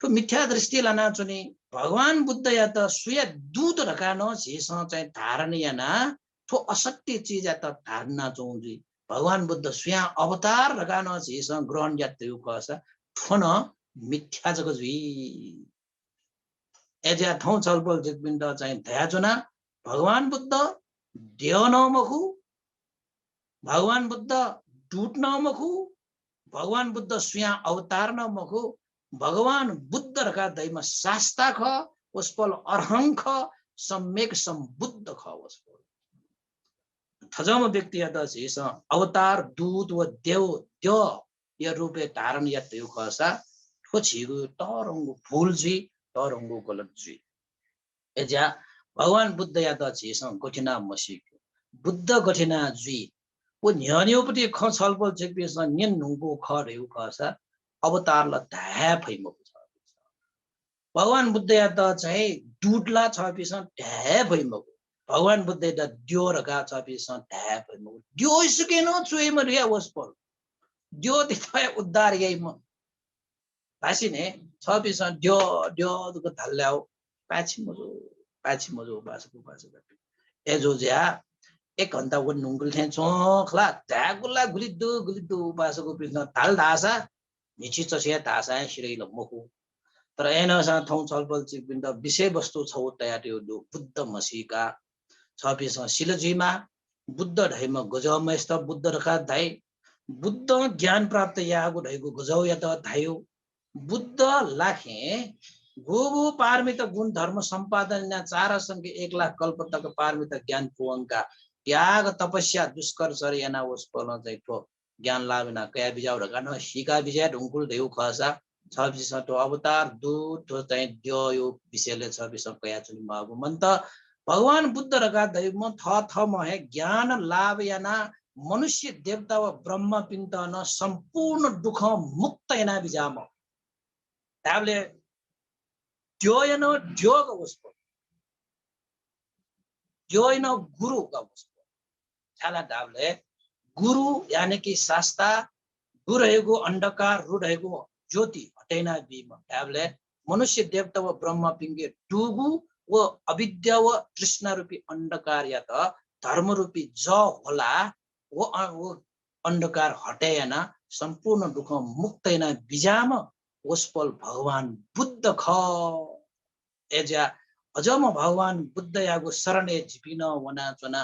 थ्व मिथ्या दृष्टि लानाच्वनी। भगवान बुद्धयात सुया दूत धकाः नं झीसं चाहिँ धारण यानाः थ्व असत्य चिजयात धारण यानाच्वंगु जुइ। भगवान बुद्ध सुया अवतार धकाः नं झीसं ग्रहण यात धइगु खःसा थ्व नं मिथ्या जक जुइ। अय्‌जुया थौं छलपोलजितपिन्त चाहिँ धयाच्वना, भगवान बुद्ध द्यः नं मखु, भगवान बुद्ध दूत नं मखु, भगवान बुद्ध सुया अवतार नं मखु, भगवान बुद्ध धकाः धाइम्ह शास्ता खः। वसपोल अरहं खः, सम्यक सम्बुद्ध खः वसपोल। थज्याःम्ह व्यक्तियात झीसं अवतार, दूत व देव, द्यःया रूपय् धारण यात धइगु खःसा थ्व झीगु तःधंगु भूल जुइ, तःधंगु गलत जुइ। अय्‌जुया भगवान बुद्धयात झीसं गथे यानाः मसीके, बुद्ध गथे यानाः जुइ, व न्ह्यःन्ह्यःपट्टि खँ छलपोल छिकपिन्सं न्यने धुंकूगु खः धइगु खःसा अवतार ला धाये फइ मखु। भगवान बुद्धयात चाहिँ दूत ला छपिन्सं धाये फइ मखु। भगवान बुद्धयात द्यः धकाः छपिन्सं धाये फइ मखु। द्यःयासकं नं च्वय्‌म्ह धया वसपोल। द्यः तिथाय् उद्धार याइम्ह। धासिने छपिन्सं द्यः, द्यः जक धाल ला पाय्‌छि मजू, पाय्‌छि मजू, उपासक, उपासिका। अय्‌जूगुलिं एक घण्टा वने धुंकल थें च्वं खला, धायेगु ला गुलि दु, गुलि दु, उपासकपिन्सं धाल धाःसा, न्हिच्छि चसेया धाःसा हे सिधइ ला मखु। तर अय्‌नं सां थौं छलपोल छिकपिन्त विषयवस्तु छगू तयातयागु दु, बुद्ध म्हसीका। छपिन्सं सिल जुइमाः, बुद्ध धइम्ह गज्याःम्हय्‌सित बुद्ध धकाः धाइ। बुद्धं ज्ञान प्राप्त याःगु धइगु गज्याःयात धाइ। बुद्ध लाखें गुगु पारमिता गुण धर्म सम्पादन यानाः चार सङ्ख्या एक लाख कल्प तक पारमिता ज्ञान पूवंकाः त्याग तपस्या दुष्कर चर्या यानाः वसपोलं चाहिँ थ्व ज्ञान लाभ यानाः कया बिज्याःगु धकाः नं सीका बिज्याये धुंकल धइगु खःसा छपिन्सं थ्व अवतार दूत, थ्व चाहिँ द्यःया विषयलय् छपिन्सं कयाच्वने माःगु मन्त। भगवान बुद्ध धकाः धाइम्ह थःथःम्हं हे ज्ञान लाभ यानाः मनुष्य देवता व ब्रह्मापिन्त नं सम्पूर्ण दुःखं मुक्त याना बिज्याःम्ह। धायेबलय् द्यःया नं द्यः का वसपोल। द्यःया नं गुरु का वसपोल। छाय् ला धायेबलय् गुरु यानि कि शास्ता, गु धइगु अन्धकार, रु धइगु ज्योति हटे याना बीम्ह। धायेबलय् मनुष्य देवता व ब्रह्मापिन्के दुगु व अविद्या व तृष्णा रूपी अन्धकारयात धर्म रूपी जः ह्वलाः व अ-, व अन्धकार हटे यानाः सम्पूर्ण दुःखं मुक्त याना बिज्याःम्ह वसपोल भगवान बुद्ध खः। अय्‌जुया अज्याःम्ह भगवान बुद्धयागु शरणय् झीपिं नं वनाच्वना।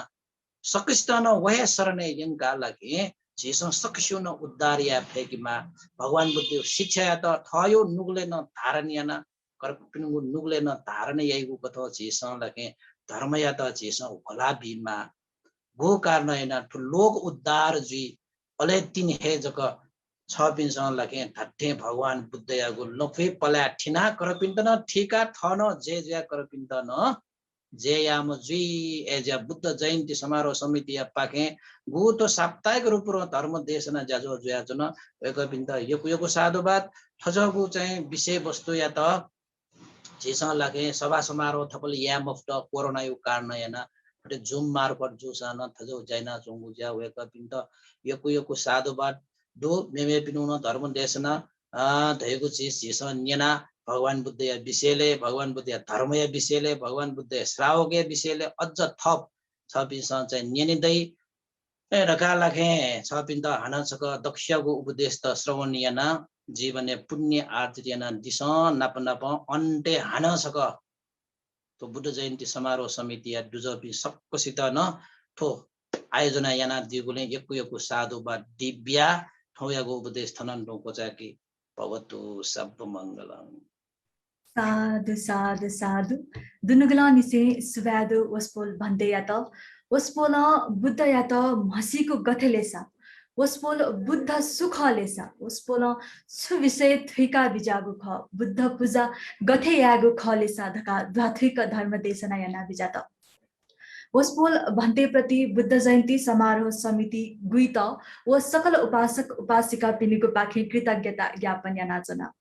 सकसितं नं व हे शरणय् यंकाः ला कि झीसं सकसिगु नं उद्धार याये फय्‌केमाः। भगवान बुद्धया शिक्षायात थःगु नुगलय् नं धारण याना, कर्पिनिगु नुगलय् नं धारण याइगु कथं झीसं ला कि धर्मयात झीसं ह्वला बीमाः। गु कारणं यानाः थ्व लोक उद्धार जुइ, अले तिनि हे जक छपिन्सं ला कि धात्थें भगवान बुद्धयागु लँपुइ पलाय् थिनाः कर्पिन्त नं थीकाः थः नं जय जुयाः कर्पिन्त नं जय याःम्ह जुइ। अय्‌जुया बुद्ध जयन्ती समारोह समितिया पाखें गु थ्व साप्ताहिक रूपं धर्म देशना ज्याझ्वः जुयाच्वन। वय्‌कःपिन्त यक्व यक्व साधुवाद। थज्याःगु चाहिँ विषयवस्तुयात झीसं ला कि सभा समारोह थपलि याये मफुत, कोरोनाया कारणं यानाः। थथे Zoom मार्फत जूसां नं थज्याःगु ज्या यानाच्वंगु जुयाः वय्‌कःपिन्त यक्व यक्व साधुवाद दु। मेमेपिनिगु नं धर्म देशना, अ, धइगु चिज झीसं न्यना, भगवान बुद्धया विषयलय्, भगवान बुद्धया धर्मया विषयलय्, भगवान बुद्धया श्रावकया विषयलय् अझ थप छपिन्सं चाहिँ न्यने दइ। ए, धकाः ला कि छपिन्त हानं छकः दक्वसियागु उपदेशत श्रवण यानाः जीवनय् पुण्य आर्जित यानादिसँ। नाप नापं अन्त्यय् हानं छकः थ्व बुद्ध जयन्ती समारोह समितिया दुजःपिं सकसितं नं थ्व आयोजना यानादीगुलिं यक्व यक्व साधुवाद दि-, बियाः थौंयागु उपदेश थनं दु क्वचाय्‌की। भवतु सब्ब मङ्गलं। साधु, साधु, साधु। दुनुगलंनिसें सुभाय् दु वसपोल भन्तेयात। वसपोलं बुद्धयात म्हसीकू गथे ले सा, वसपोल बुद्ध सु खः ले सा, वसपोलं छु विषय थुइका बिज्याःगु खः, बुद्ध पुजा गथे यायेगु खः ले सा धकाः ध्वाथुइक धर्म देशना याना बिज्यात। वसपोल भन्ते प्रति बुद्ध जयन्ती समारोह समिति गुइत व सकल उपासक उपासिकापिनिगु पाखें कृतज्ञता ज्ञापन यानाच्वना।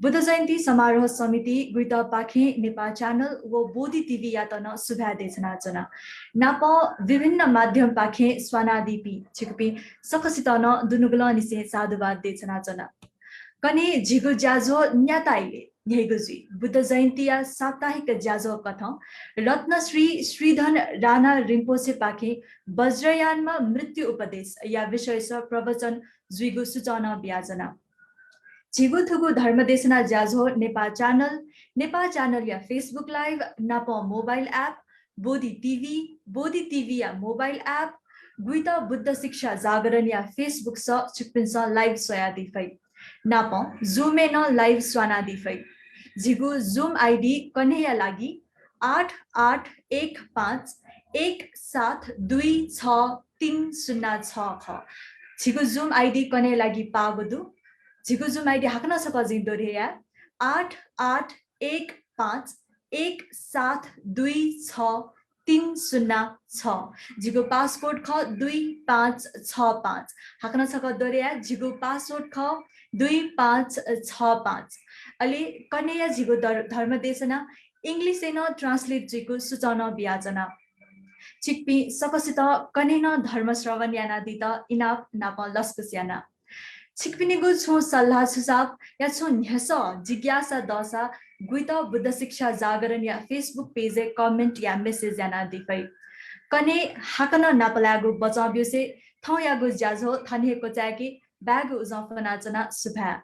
बुद्ध जयन्ती समारोह समिति गुइत पाखें नेपाः च्यानल व बोधि टिभीयात नं सुभाय् देछानाच्वना। नापं विभिन्न माध्यम पाखें स्वानादीपिं छिकपिं सकसितं नं दुनुगलंनिसें साधुवाद देछानाच्वना। कन्हय् झीगु ज्याझ्वः न्याताइले न्ह्याइगु जुइ। बुद्ध जयन्तीया साप्ताहिक ज्याझ्वः कथं रत्नश्री श्रीधन राणा रिम्पोछेपाखें वज्रयानमा मृत्यु उपदेशया विषयस प्रवचन जुइगु सूचना बियाच्वना। झीगु थुगु धर्मदेशना ज्याझ्वः नेपाः च्यानल, नेपाः च्यानलया Facebook live नापं mobile app, बोधि टिभी, बोधि टिभीया mobile app, गुइत बुद्ध शिक्षा जागरणया Facebook स छिकपिन्सं live स्वयादी फइ। नापं Zoom-य् नं live स्वानादी फइ। झीगु Zoom ID कन्हय्‌या लागि आठ आठ एक पाँच एक सात दुई छ तीन शून्य छ खः। झीगु Zoom ID कन्हय्‌या लागि पाःगु दु। झीगु Zoom ID हाकनं छकः जिं दोहोरे याये, आठ आठ एक पाँच एक सात दुई छ तीन शून्य छ। झीगु passcode खः दुई पाँच छ पाँच। हाकनं छकः दोहोरे याये, झीगु passcode खः दुई पाँच छ पाँच। अले कन्हय्‌या झीगु धर-, धर्मदेशना English-य् नं translate जुइगु सूचना बियाच्वना। छिकपिं सकसित कन्हय् नं धर्म श्रवण यानादीत इनाप नाप लसकुस याना। छिकपिनिगु छुं सल्लाह सुझाव या छुं न्ह्यसः जिज्ञासा दःसा गुइत बुद्ध शिक्षा जागरणया Facebook page-य् comment या message यानादी फइ। कन्हय् हाकनं नापलायेगु बचं ब्यूसे थौंयागु ज्याझ्वः थन हे क्वचाय्‌के। बाय्‌गु उजं फ्वनाच्वना। सुभाय्।